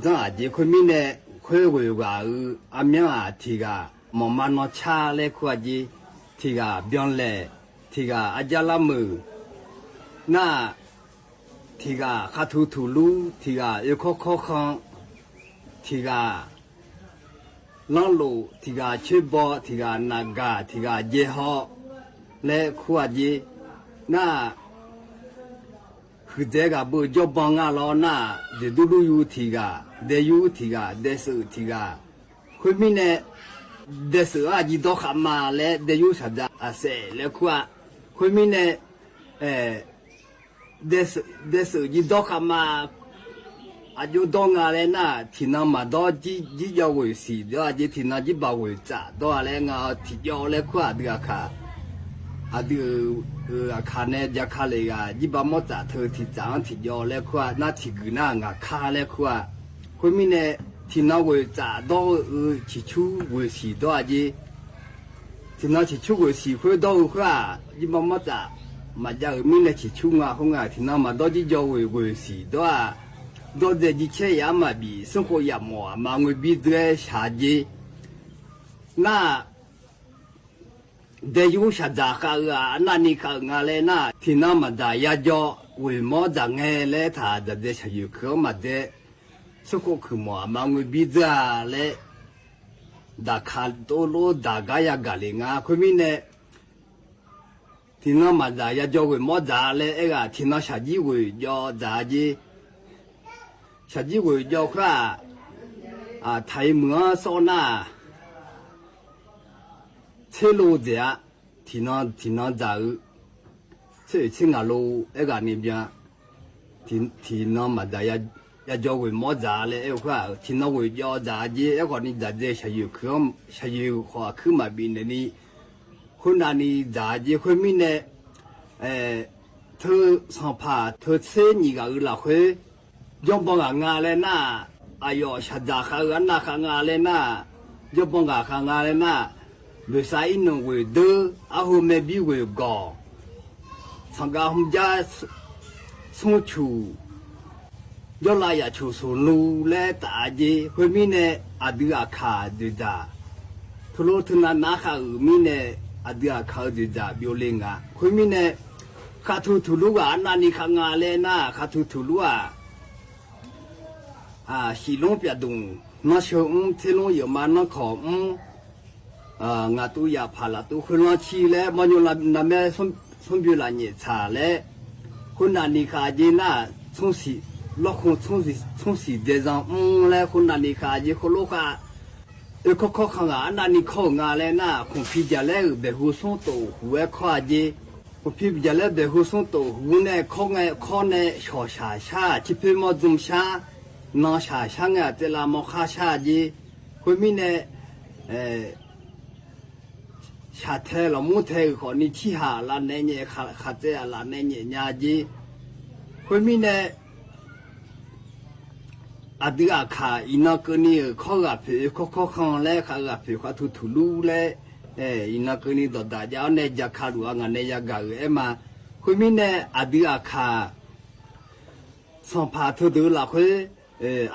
dzanr-aq jeq khoermirnae, khoer ghoeq ghaq-euq armyanr-aq tiq ghaq mawqma nancar laer kur-a jeq, tiq ghaq byanlaeq, tiq ghaq arjar larmeuq, nar-aq, tiq ghaq khartuq tuqlur, tiq ghaq oekawr kawrkhan, tiq ghaq lanrlof, tiq ghaq coerbaw, tiq ghaq naqgaq, tiq ghaq jaehaw laer kur-a jeq, nar-aq, huiqdzaeq ghaq beu jawrban nga lawr nar-aq, jeqdurlur yur tiq ghaq, daeyur tiq ghaq, daeseuv tiq ghaq. Khoermirnae, daeseuv-anr aqjir dawr khavma laer daeyur shaqdzaq aqsaef laer kur-a. Khoermirnae, daeseuv jir dawr khavma, aqjox dawr nga laer nar-aq, tiqnan maqdawr jir, jirjawv ghoeq siq dawr-a jeq, tiqnan jirbaq ghoeq tsaf dawr-a laer nga-awr tiqjawv laer kur-a. Aqdui aqkaq, aqdui-euq aqkaq nae jaka lef ghaq jirbaq mawr tsaf teu tiqtsaf-anr tiqjawv laer kur-a, nar tiqguiq nar ngaq kar laer kur-a. Khoermirnae, tiqnan ghoeq tsaf dawr-eu ciqcur ghoeq siq dawr-a jeq. Tiqnan ciqcur ghoeq siq khoer dawr-eu khoer-aq, jirbaq mawr tsaf maqjav-euq mirnae ciqcur nga khoer nga, tiqnan maqdawr jirjawv ghoeq ghoeq siq dawr-aq, dawrdzae jircaer yaf-anr maqbif, smrkhov yaf mawf aqma ngoerbir dzeur-aer shaq jeq. Nar-aq, daeyur shaqdzaq khav-eu-aq, arnavni khav-euq nga laer nar-aq, tiqnan maqdzaq yajawr ghoeq mawr dzaq ngae laer taq dzaqdzae shaqyoeq keuq-anr maqdzae, smrkhov kuiq mawf aqma ngoerbir dzeur-a laer, daqka tov lof daq gar yagaq le nga. Khoermirnae, tiqnan maqdzaq yajawr ghoeq mawr dzaq laer aer-aq, tiqnan shaqjir ghoeq jawv dzaq-a jeq. Shaqjir ghoeq jawv khoer-aq, taq-iq meuq-anr sawr nar-aq, tserlov dzaeq-a. Tiqnan tiqnan dzaq-eu tser-oeq tser ngaq lov aerghaqni byan. Tiqnan maqdzaq yajawr ghoeq mawr dzaq laer aer-eu khoer-aq, tiqnan ghoeq jawv dzaq-a jeq. Aerkhawfni dzaqdzae shaqyoeq keuq-anr, shaqyoeq khawf aqkuir maqbif naeqni, khoernavni dzaq-a jeq. Khoermirnae, teu sanqpaq teu tser nyiq ghaq-euq lafkhoer, jawrban ghaq nga laer nar-aq, aqyawf shaqdzaq khav-eu arnav khav nga laer nar-aq, jawrban ghaq khav nga laer nar-aq, boeqsav irnanq ghoeq deur, arheu maerbir ghoeq gawq, sanqgav hmjar smrcuq, jawrlav yaf cuq smq lu laer taf-a jeq. Khoermirnae, aqdui aqkaq dzoeqdzaq, teulof teunav nar khav-euq mirnae, aqdui aqkaq-eu dzoeqdzaq byovle nga. Khoermirnae, khartuq tuqlur ghaq arnavni khav nga laer nar, khartuq tuqlur-aq, shiflmr pyaf dmq nanrsheu mr, tserlmr yeufma nanrkawq mr, ngaqtuv yaf paq laftuv khoerlanr cir laer, mawrnymr navmaer smrbyov lafnyaef tsaq laer, khoernavni khav jeq nar, lawrkhmq tsmr siq dzaezan mr laer khoernavni khav jeq. Khoerlof khav, oekawr kawrkhan ghaq arnavni kawr-euq nga laer nar, khmqpi jaqlaer-euq baeqhu smr tof huq-aer kawr-a jeq. Khmqpi jaqlaer baeqhu smr tof huq nae kawr ngae, kawr nae shawq shaq shar, cirpoer mawr dzmr shar, nan shaq shar ngae, aqtsaevlav mawr khar shar-a jeq. Khoermirnae, shaqtae lafmur tae-euq khawfni, cirhaq lafnaeq nyaef, khaqtsaev-aq lafnaeq nyaef nya jeq. Khoermirnae, aqdui aqkaq iqnan keuvni-euq kawr ghaq poeq oekawr kawrkhan laer, khav ghaq poeq khartuq tuqlur laer, iqnan keuvni dawqdaq jav-awr nae jaka luf-a ngaq nae yagaq-euq aer ma. Khoermirnae, aqdui aqkaq sanqpaq teudeuq-eu lafkhoer,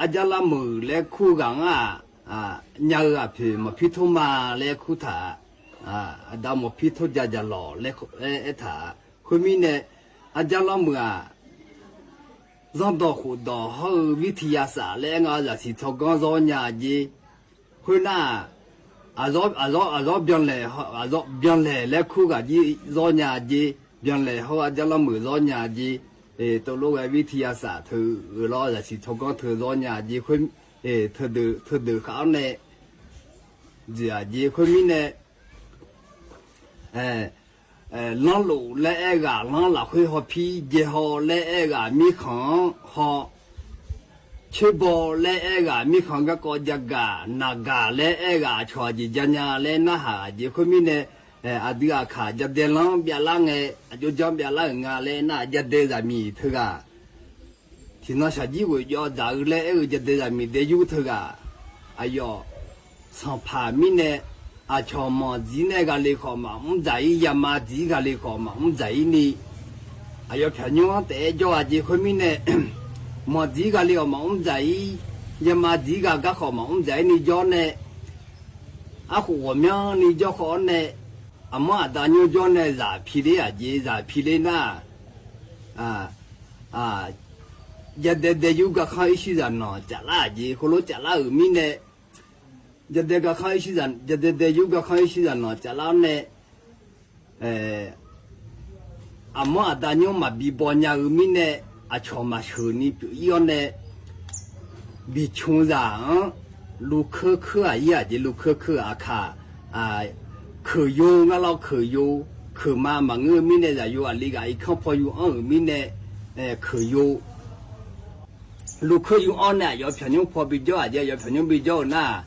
arjar larmeuq laer kur ghaq-anr-aq, nya-eu ghaq poeq mawqpir tor ma laer kur taq, aqda mawqpir tor ja jaq lawq laer aer taq. Khoermirnae, arjar larmeuq-aq, zanrdawq khofdawq hawr-eu virtiya saf laer aer nga, zaqsiq tsawrganr zawr nya jeq. Khoernar-aq, aqzawr byanlaeq, aqzawr byanlaeq laer kur ghaq jir zawr nya jeq. Byanlaeq hawr-eu arjar larmeuq zawr nya jeq. Teulof ghae virtiya saf teu-eu lawr, zaqsiq tsawrganr teu zawr nya jeq. Khoer, teudeuq khav-awr nae dzoeq-aq jeq. Khoermirnae, lanrlof laer aer ghaq lanr lafkhoer hawpir, jaehaw laer aer ghaq mirkhanq-anr haw, coerbaw laer aer ghaq mirkhanq garkawv jagaq, naqgaq laer aer ghaq aqcawq aqjeq janya laer narhaq-aq jeq. Khoermirnae, aqdui aqkaq jadaelanr byavlar ngae, aqjox janr byavlar-euq nga laer nar, jadae zaqmiq teughaq, tiqnan shaqjir ghoeq jawv dzaq-eu laer aer-eu jadae zaqmiq daeyur teughaq, aqyawf sanqpaq mirnae aqcawq manq dzir nae ghaqle khawf maqmr dzaq-ir, yama dzir ghaqle khawf maqmr dzaq-ir ni, aqyawf pyaq nymr-anr taef-aer jawr-a jeq. Khoermirnae, manq dzir ghaqle khawf maqmr dzaq-ir, yama dzir ghaq gar khawf maqmr dzaq-ir ni jawr nae, arkhof ghawqmyanrni jawr khawf-awr nae, aqmanr aqda nymr jawr nae zaq piler-aq jeq, zaq piler nar, jadae daeyur garkhanr irshir zaqnanq caflar-aq jeq, heulof caflar-euq mirnae, jadae garkhanr irshir, jadae daeyur garkhanr irshir zaqnanq caflar-awr nae, aqmanr aqda nymr maqbi baw nya-eu mirnae, aqcawq maqsheuq ni pyeuf-ir-awr nae, biqcmq zaq-anr lukeur keur-aq ir-aq jeq, lukeur keur-euq aqkaq, keuqyo ngar lawr keuqyo, keuqma maqngeur-eu mirnae zaqyo aqli ghaq irkanr paw yur-anr-euq mirnae, keuqyo lukeur yur-anr nae aqyawf pyaq nymr paw bijawr-aq jeq, aqyawf pyaq nymr bijawr-eu nar,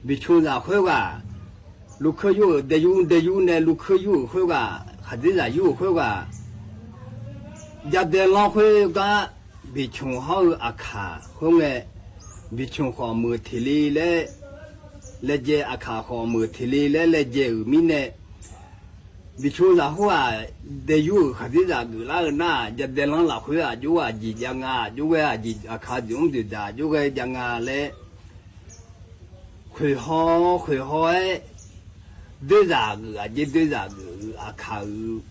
biqcmq zaq khoerghaq lukeur yur-euq, daeyur daeyur nae lukeur yur-euq khoerghaq, khaqdzerzaq yur-euq khoerghaq, jadae lanr khoergar biqcmq hawr-eu aqkaq khoerngae, biqcmq khawf meuq teq le laer laejae, aqkaq khawf meuq teq le laer laejae-euq mirnae, biqcmq zaq khoerghaq daeyur-euq khaqdzerzaq geuflar-eu nar, jadae lanr lafkhoer aqjox-aer aqjeq jav nga, aqjox-aer aqjeq aqkaq dzoeqmr dzoeqdzaq aqjox-aer jav nga laer, khoeqhaw khoeqhaw-aer, doerzaq geuf-aq jeq, doerzaq geuf-eu aqkaq-euq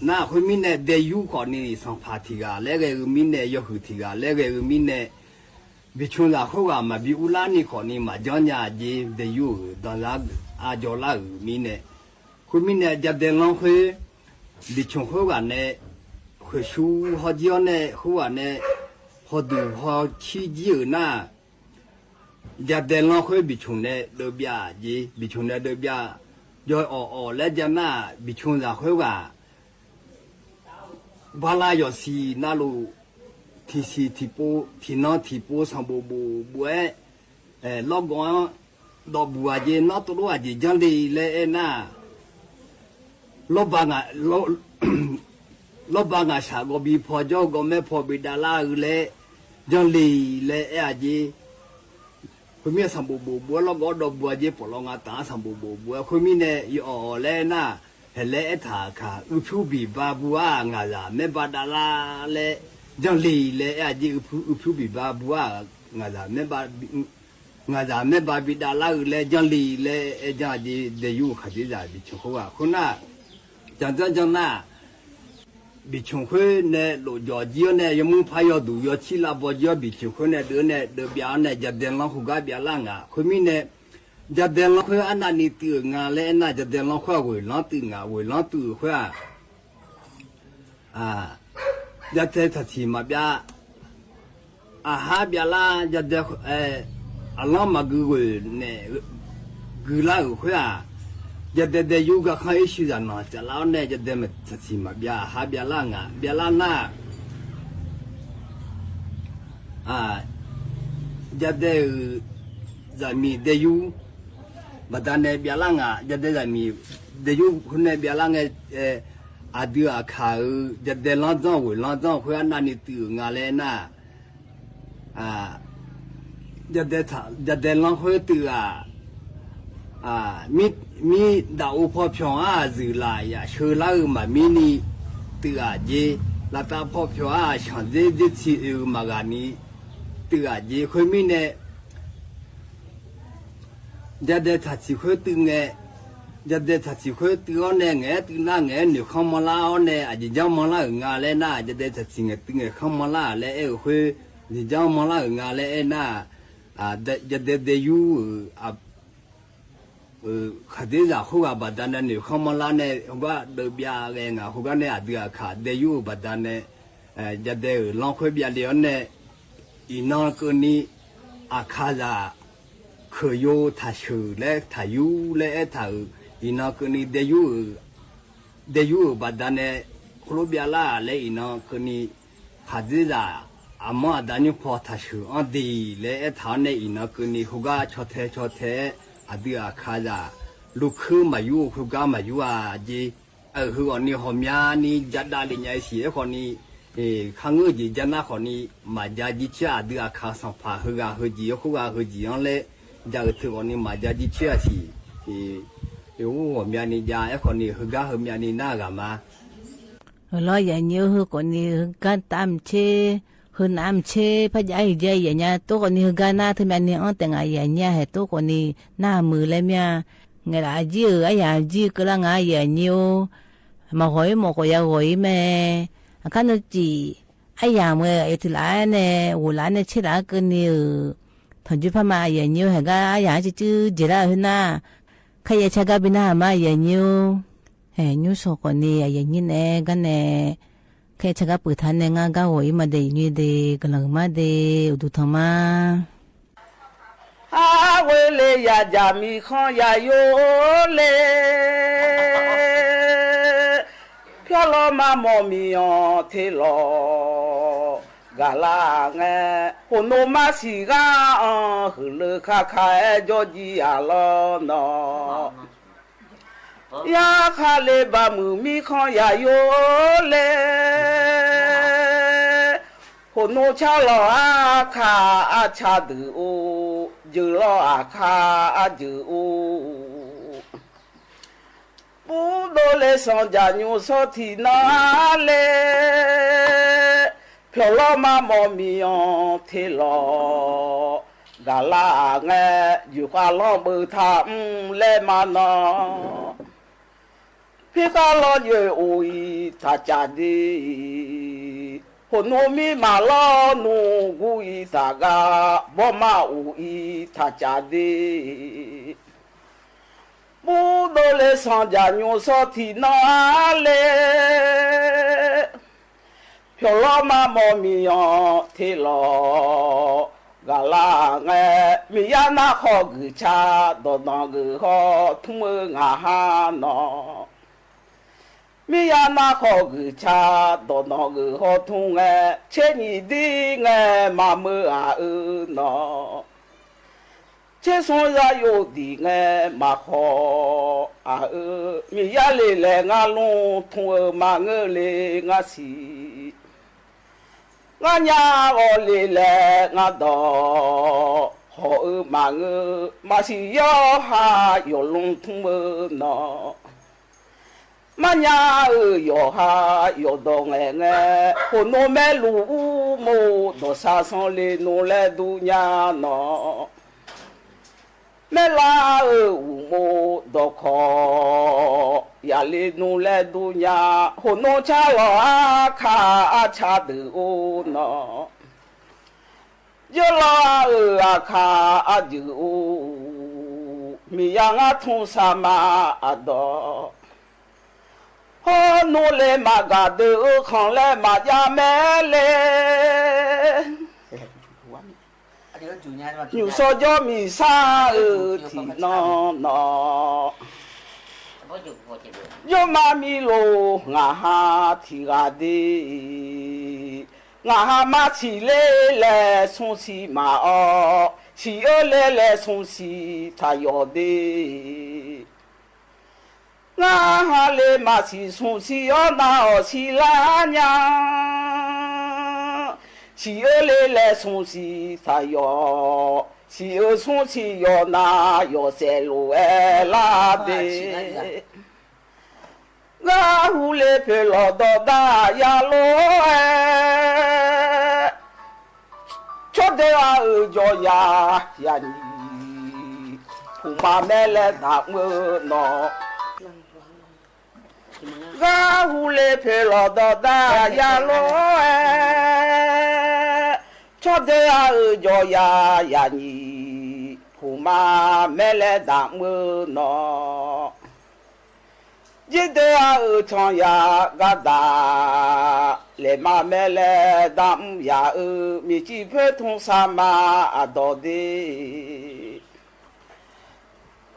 nar, khoermirnae daeyur khawfni sanqpaq tiq ghaq laer ghae-eu mirnae, yawhuiq tiq ghaq laer ghae-eu mirnae, biqcmq zaq khoerghaq maqbi urlar ni khawfni maqjanr nya-aq jeq, daeyur-euq danzar geuf-ar jawrlar-euq mirnae, khoermirnae jadae lanr khoer biqcmq khoerghaq nae khoeqshu hawjir-awr nae khoerghaq nae hawduq hawcir jir-euq nar, jadae lanr khoer biqcmq nae deuvbyav-aq jeq, biqcmq nae deuvbyav, jawr-awq awq laer jav nar, biqcmq zaq khoerghaq barlar yawqsiq navluf, tiqsiq tiqpov tiqnan tiqpov sanqbof bof bof-aer, lawrgawv-anr dawqbuq-aq jeq, nawr tov lof aqjeq janrle laer aernar, lawrba nga, lawrba ngaqshaq gawv bi paw jawr-eu gawv maer paw bi davlar-eu laer janrle laer aer-aq jeq. Khoermir-aq sanqbof bof bof-aer lawrgawv dawqbuq-aq jeq, pawqlawv nga taf-anr sanqbof bof bof-aer khoermirnae yawawq laer aernar, haeqlaer aertaq-aq kaq, uirpyur biqba bu-aq ngaqzaq maerba davlar laer janrle laer aer-aq jeq, uirpyur biqba bu-aq ngaqzaq maerba, ngaqzaq maerba bi davlar-eu laer janrle laer aer janr-aq jeq, daeyur-euq khaqdzerzaq biqcmq khoerghaq khoernar, janrjanr janr nar, biqcmq khoer nae lofjawq jir-awr nae yawmuir par yawduq yawcir lavbaw jir-awr biqcmq khoer nae deuv-awr nae deuvbyav-awr nae jadae lanr khoergar byavlar nga. Khoermirnae, jadae lanr khoer arnavni tuiv-euq nga laer aernar, jadae lanr khoer-aq ghoeqlanr tuiv nga, ghoeqlanr tuiv-euq khoer-aq, jadae taqsiq maqbyav, aqhar byavlar, jadae aqlanr maqgui ghoeq naeq guilar-euq khoer-aq, jadae daeyur garkhanr irshir zaqnanq caflar-awr nae jadae taqsiq maqbyav aqhar byavlar nga. Byavlar nar, jadae-euq zaqmiq daeyur baqdanae byavlar nga. Jadae zaqmiq daeyur khoer nae byavlar ngae, aqdui aqkaq-euq jadae lanrdzanr ghoeqlanr dzanr khoer arnavni tuiv-euq nga laer aernar, jadae lanr khoer tuiv-aq, mir daqov paw pyawq-anr aqzuiq laf yaf sheular-eu maqmir ni tuiv-aq jeq, laftav paw pyawq-anr aqshanq dzer dzer ti oe-eu maqghaq ni tuiv-aq jeq. Khoermirnae, jadae taqsiq khoer tuiv ngae, jadae taqsiq khoer tuiv-awr nae ngaeq-aer tuiv nar ngaeq-aer noeqkhanr manrlar-awr nae aqjeq janr manrlar-euq nga laer nar, jadae taqsiq ngaeq tuiv ngaeq khanr manrlar laer aer-eu khoer, aqjeq janr manrlar-euq nga laer aernar, jadae daeyur-euq khaqdzerzaq khoerghaq baqdanae noeqkhanr manrlar nae heugar deuvbyav ghae nga. Khoergar nae aqdui aqkaq daeyur-euq baqdanae, jadae-euq lanr khoer byavle-awr nae, iqnan keuvni aqkaqzaq keuqyo taqsheuq laer taqyur laer aertaq-euq, iqnan keuvni daeyur-euq daeyur-euq baqdanae khoerlof byavlar-aq laer iqnan keuvni khaqdzerzaq aqmanr aqda nymr paw taqsheuq-anr de laer aertaq-awr nae iqnan keuvni khoergar caw tae caw tae-aer aqdui aqkaqzaq lukeur maqyur-eu khoergar maqyur-aq jeq. Aer-euq heughawqni ghawqmyani jadav lef nya-eu siq-aer khawfni, kharngeur-eu jeq jav nar khawfni maqja jircoer-aq, aqdui aqkaq sanqpaq heughaq heujeq-awr khoerghaq heujeq-anr laer ja-eu teu khawfni maqja jircoer-aq siq. Yawghur ghawqmyavni jav, aerkhawfni heugar heumyavni nar-eu ghaq ma. Heulof-aer yaqnyir-eu heu khawfni heugar taf maqtser, heu nav maqtser, parjav-aer hiqjav yaef nya tov khawfni heugar nar teumyavni anr taef ngaq yaqnyir-a haeq tov khawfni nar muiq laer mir-a. Ngaeqlaf jir-euq aryamq jir keuvlar nga yaqnyir-or. Maqghawq-ir mawf khawf yaghawq-ir mae. Aqkar nuicif aryamq-aer tiq laf-aer nae, ghoflaf-aer nae tserlaf-aer keuvni-euq tanqjoer par ma yaqnyir-or. Haeq gar aryamq-aer cuivcuiv jeqlar-euq khoernar, kharyaer car gar bi narhaq ma yaqnyir-or. Haeq nymr shawq khawfni aqyuif aqnyir naeq-aer gar nae kharyaer car gar peuq taq nae ngar gar ghawq-ir ma de, yaqnyir de, guiqlanq huiqma de, uqduq tanq ma. Arghoe le yajaq miqkhanr yaqyo le, pyawrlawr marmawf miqanq te lawq. Gaqlar ngae, khofno marsiq ghar-anr heuqleu kaka-aer jawrjir-aq lawr nawq. Yarkhaq le baqmuiq mirkhanr yaqyo le, khofno carlawq arkaq arca deuq-or, jeuqlawr aqkaq arjeuq-or. Burdov le sanqjaq nymrshawr tiqnan-a le, pyawqlawr marmawf miqanq te lawq. Gaqlar-aq ngae, joeqkhav lanr beuq taq mr laer ma nawq. Pirkhav lawr joeq of-ir taq caf de, khofno mirmaf lawr nmr gur-ir taq gar, bawrmar of-ir taq caf de. Burdov le sanqjaq nymrshawr tiqnan-a le, pyawqlawr marmawf miqanq te lawq. Gaqlar ngae, Miqyaer nar khawf guiqca dawqdanq geuf haw tmr-eu ngaq ha nawq. Miqyaer nar khawf guiqca dawqdanq geuf haw tmr ngae, tser nyiq dir ngae maqmeu-aq-eu nawq. Tser smr yaryov diq ngae maqkhawf-aq-eu, Miqyaer le laeq ngar lmr tmr-eu maqngeur le ngar siq. Ngar nya ghawq le laeq ngar dawq khawf-eu maqngeur, maqsiq yawqha yawqlmr tmr-eu nawq. Marnya-euq yawqha yawqdawq ngaeq ngae, khofno maerluf urmov dawqsar sanr le nmr laer dur nya nawq. Maerlar-euq uqmov dawqkawq yaqle nmr laer dur nya, khofno carlawq arkaq arca deuq-or nawq. Jeuqlawr-euq aqkaq arjeuq-or, Miqyaer ngar tmr saqma aqdawq. Hawr nmr le maqgaq deuq-eu khanq laer maqjav mae le. Nymq shawr jawr miqsar-euq tiqnan nawq. Jawrma mirlof ngaq ha tiq ghaq de. Ngaq ha mar siq ler laer smr siq maqawr, siq-eu ler laer smr siq taq yawq de. Ngar ha le maqsiq smr siq-awr nav-awq siq lar nya. Siq-eu ler laer smr siq taq yawq, siq-eu smr siq yawq nav yawq saef lof-aer lar de. Garhu le poeq lawq dawqdaq ya lor-aer, tsawrdeq-a-euq jawq ya ya nyiq, puqma maer laer daq mr-eu nawq. Garhu le poeq lawq dawqdaq ya lor-aer, tsawrdeq-a-euq jawq ya ya nyiq, puqma maer laer daq mr-eu nawq. Jirdoer-a-euq canq ya gardaq laeqma maer laer daq mr ya-eu, miqcif poer tmr saqma aqdawq de.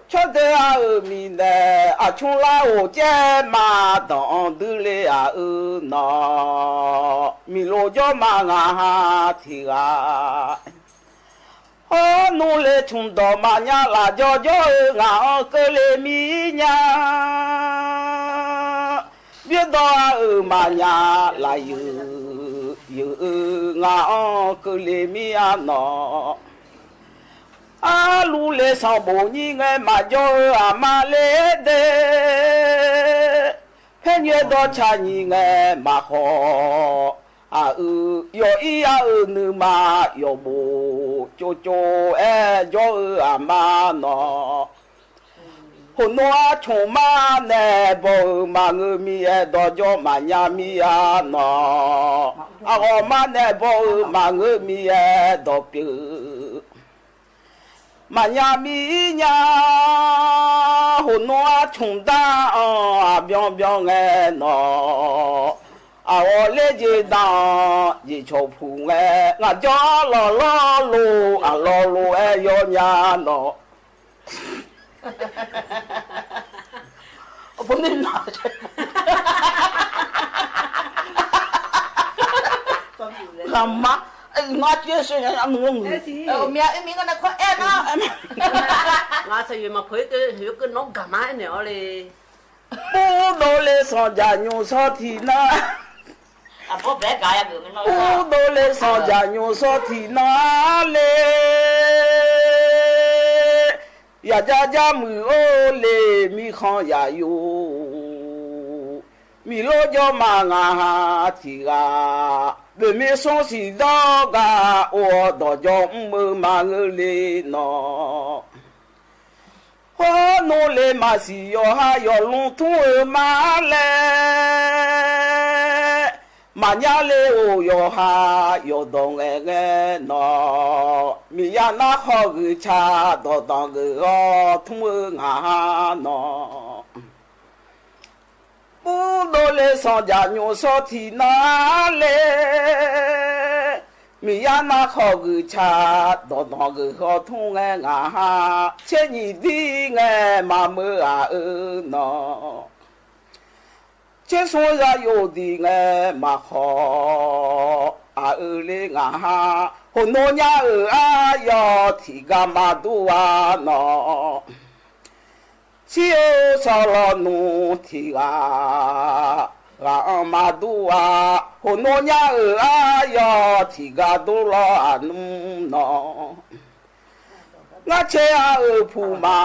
Tsawrdeq-a-euq miqnaeq aqcmr lar-euq caer ma danq-anr duirle-aq-eu nawq. Miqlof jawrma ngaq ha tiq ghaq. Hawr nmr le tmqdawq maqnya laf jawr jawr-eu ngaq-anr keuvle mir nya. Byoerdawq-a-euq maqnya laf yeuq yeuq-eu ngaq-anr keuvle mir-a nawq. Arluf le sanqbof nyir ngae maqjawr-eu aqma le de. Paer nyoer dawr ca nyiq ngae maqkhawf, aq-eu yawf ir-a-euq nuima yawqbof tsovtsov-aer jawr-eu aqma nawq. Hawqnov arcmq mar nae baw-euq maqngeur mir-aer dawqjawr maqnya mir-a nawq. Aqghawq mar nae baw-euq maqngeur mir-aer dawqpyeuf maqnya mir nya. Hawqnov arcmq dar-anr aqbyan byan ngae nawq. Aqghawq ler jeq dar-anr jeqcawq puq ngae, ngaq jawr lawq lawr lof aqlawq lof-aer yawnya nawq. Ghaqma, ngar tiq-aer sheuq nya nmr-a. Ngaq saqyoeq maqpeuq-aer keuv nawr gaqma aernaeq-awr le. Urdov le sanqjaq nymq shawr tiq nar, urdov le sanqjaq nymq shawr tiq nar le. Yaqjar jar muiq-or le mirkhanq yaq yur. Miqlor jawrma ngaq ha tiq ghaq, boeqmir smr siq dawr ga, or-awr dawqjawr mr-eu maqngeur le nawq. Hawrnur le maqsiq yawqha yawqlmr tmr-eu ma laer, maqnyar le-or yawqha yawqdawq ngaeqngae nawq. Miqyaer nar khawf gui ca dawqdanq geuf-awr tmr-eu ngaq ha nawq. Urdov le sanqjaq nymq shawr tiq nar le. Miqyaer nar khawf gui ca dawqdanq geuf-awr tmr ngae ngaq ha. Tser nyiq dir ngae maqmeu ghaq-eu nawq. Tser smr ya yov diq ngae maqkhawf aq-eu le ngaq ha. Hawqnov nyar-euq aryawf tiqgar maqdur-a nawq. Shir-eu sawq lawnmr tiq ghaq, ghaq-anr maqdur-a. Hawqnov nyar-euq aryawf tiqgar dur lawr aqnmr nawq. Ngar caer-a-euq puq ma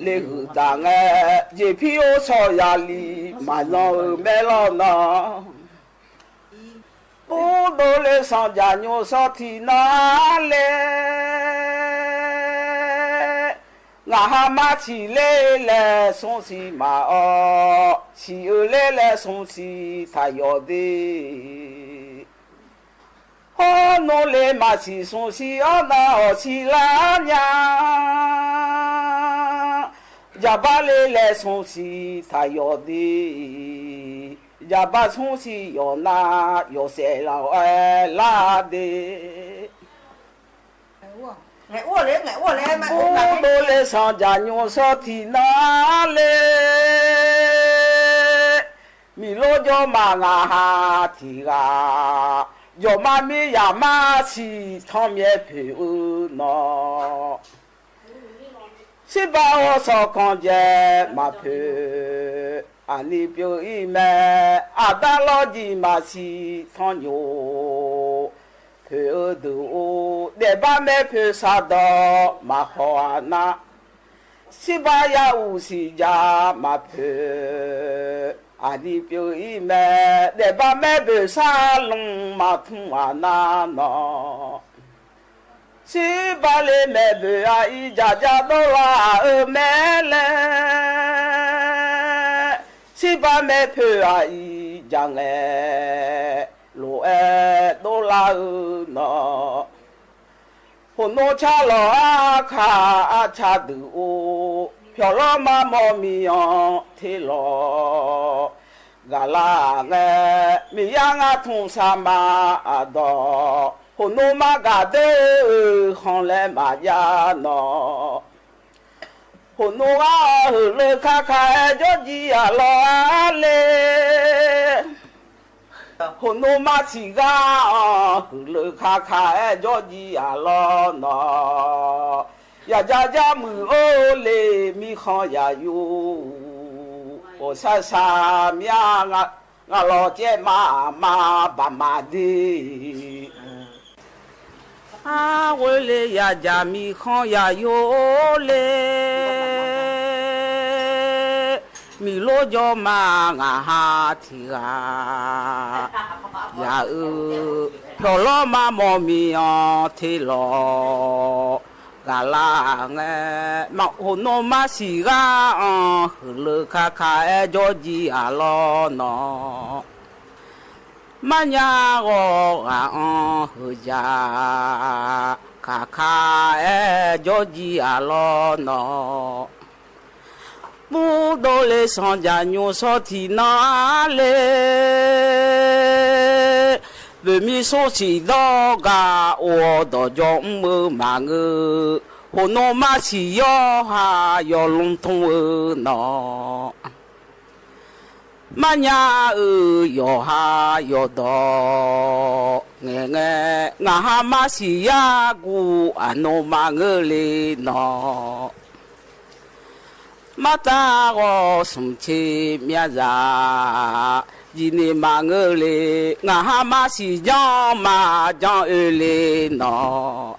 le huiqdaq ngae, jeqpir or shawq yaqli maqzanr-eu maerlawr nawq. Urdov le sanqjaq nymq shawr tiq nar le. Ngaq ha mar siq ler laer smr siq maqawr, siq-eu ler laer smr siq taq yawq de. Hawrnur le maqsiq smr siq-awr nar awq siq lar nya. Jaqbar ler laer smr siq taq yawq de. Jaqbar smr siq yawq nar yawqsaef laf-awr aer lar de. Urdov le sanqjaq nymq shawr tiq nar le. Miqlor jawrma ngaq ha tiq ghaq, jawqma mir yaqma siq tanrmyaer poeq-eu nawq. Shirbav-awr shawq kanqjae maqpoeq, aqni pyeuf-ir mae. Aqda lawrjiq maqsiq tanrnyoq poeq-eu deuq-or, daefbar maer poeq shardawq maqkhawf-a nar. Shirbav ya uq siq ja maqpoeq, aqni pyeuf-ir mae. Daefbar maer boeq sharlmq maqtmr-aq nar nawq. Shirbav le maeqboeq-aq ir jaq ja dawrlar-euq mae laer. Shirbav maer poeq-aq ir jaq ngae lof-aer dovlar-eu nawq. Hawqnor carlawq arka arca deuq-or, pyawqlawr marmawr miqanr terlawq gaqlar-aq ngae, Miqyaer ngar tmq saqma aqdawq, hawqnor mar gaq doer-euq khanq laer maqjav nawq. Hawqnor ghar-awr heuqleuv kaka-aer jawrjiv aqlawr-ar le. Hawqnor mar siqgar-anr heuqleuv kaka-aer jawrjiv aqlawr nawq. Yaqjar jar muiq-or le mirkhanq yaq yur. Ghawqshaq shaq mir-a, ngaq lawq caev ma aqma baq ma de. Arghoe le yadzaq miqkhanq yaqyo le, miqlor jawrma ngaq ha tiq ghaq yaq-eu, pyawqlawr ma mawf miq-anr te lawq. Ghaqlar ngae, maqhof nawr marsiq ghar-anr heuqleuq kaka-aer jawrjir-aq lawr nawq. Marnya ghawq ghaq-anr heuqjaq kaka-aer jawrjir-aq lawr nawq. Burdov le sanqjaq nymr shawr tiqnan-ar le, boeqmir sor siq dawr gaq of-awr dawqjawr mr-eu maqngeur, hof nawr marsiq yawqha yawlmr tmr-eu nawq. Marnya-euq yawqha yawqdawq ngaeq ngae, ngaq ha marsiq yar guv aqnmr maqngeur le nawq. Martav ghawq smq tser myav zaq jir ni maqngeur le, ngaq ha marsiq janr maqjanr oe le nawq.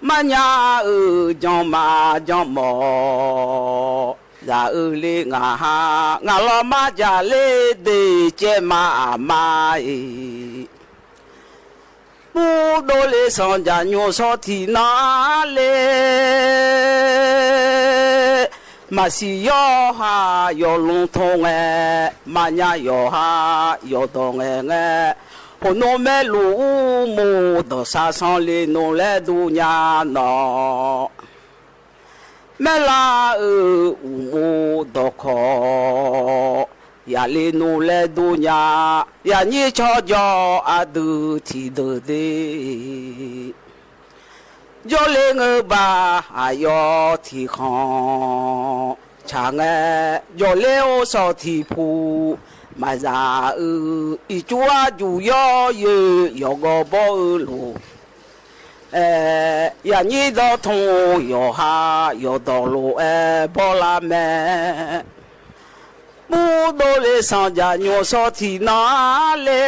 Marnya-euq janr maqjanr mawf zaq-eu le ngaq ha, ngaq lawr marjaq ler de caev ma aqma-iq. Burdov le sanqjaq nymr shawr tiqnan-ar le, maqsiq yawqha yawlmr tmr ngae, marnya yawqha yawqdawq ngaeq ngae, hof nawr maerluf urmov dawqsar sanr le nmr laer dur nya nawq. Maerlar-euq uqmov dawqkawq yaqle nmr laer dur nya, yaqnyir tsawrjawq aqdui tiqdeuq de. Jawrle ngeur baq aqyawf tiqkhanq tsaq ngae, jawrle or shawq tiqpu maqzaq-eu, ircuf arjuq yawr yoeq yawqgawv bawr-eu lof-aer, yaqnyir dawr tmr yawqha yawqdawq lof-aer bawrlar mae. Burdov le sanqjaq nymr shawr tiqnan-ar le.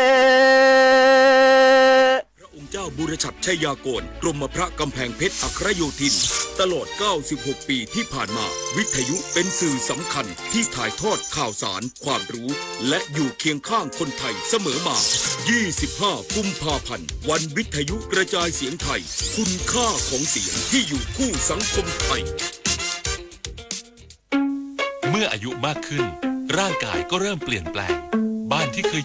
พระองค์เจ้าบูรฉัตรชัยยากร กรมพระกำแพงเพชรอัครโยธิน ตลอด เก้าสิบหก ปีที่ผ่านมา วิทยุเป็นสื่อสำคัญที่ถ่ายทอดข่าวสาร ความรู้ และอยู่เคียงข้างคนไทยเสมอมา ยี่สิบห้า กุมภาพันธ์ วันวิทยุกระจายเสียงไทย คุณค่าของเสียงที่อยู่คู่สังคมไทย เมื่ออายุมากขึ้น ร่างกายก็เริ่มเปลี่ยนแปลง บ้านที่เคย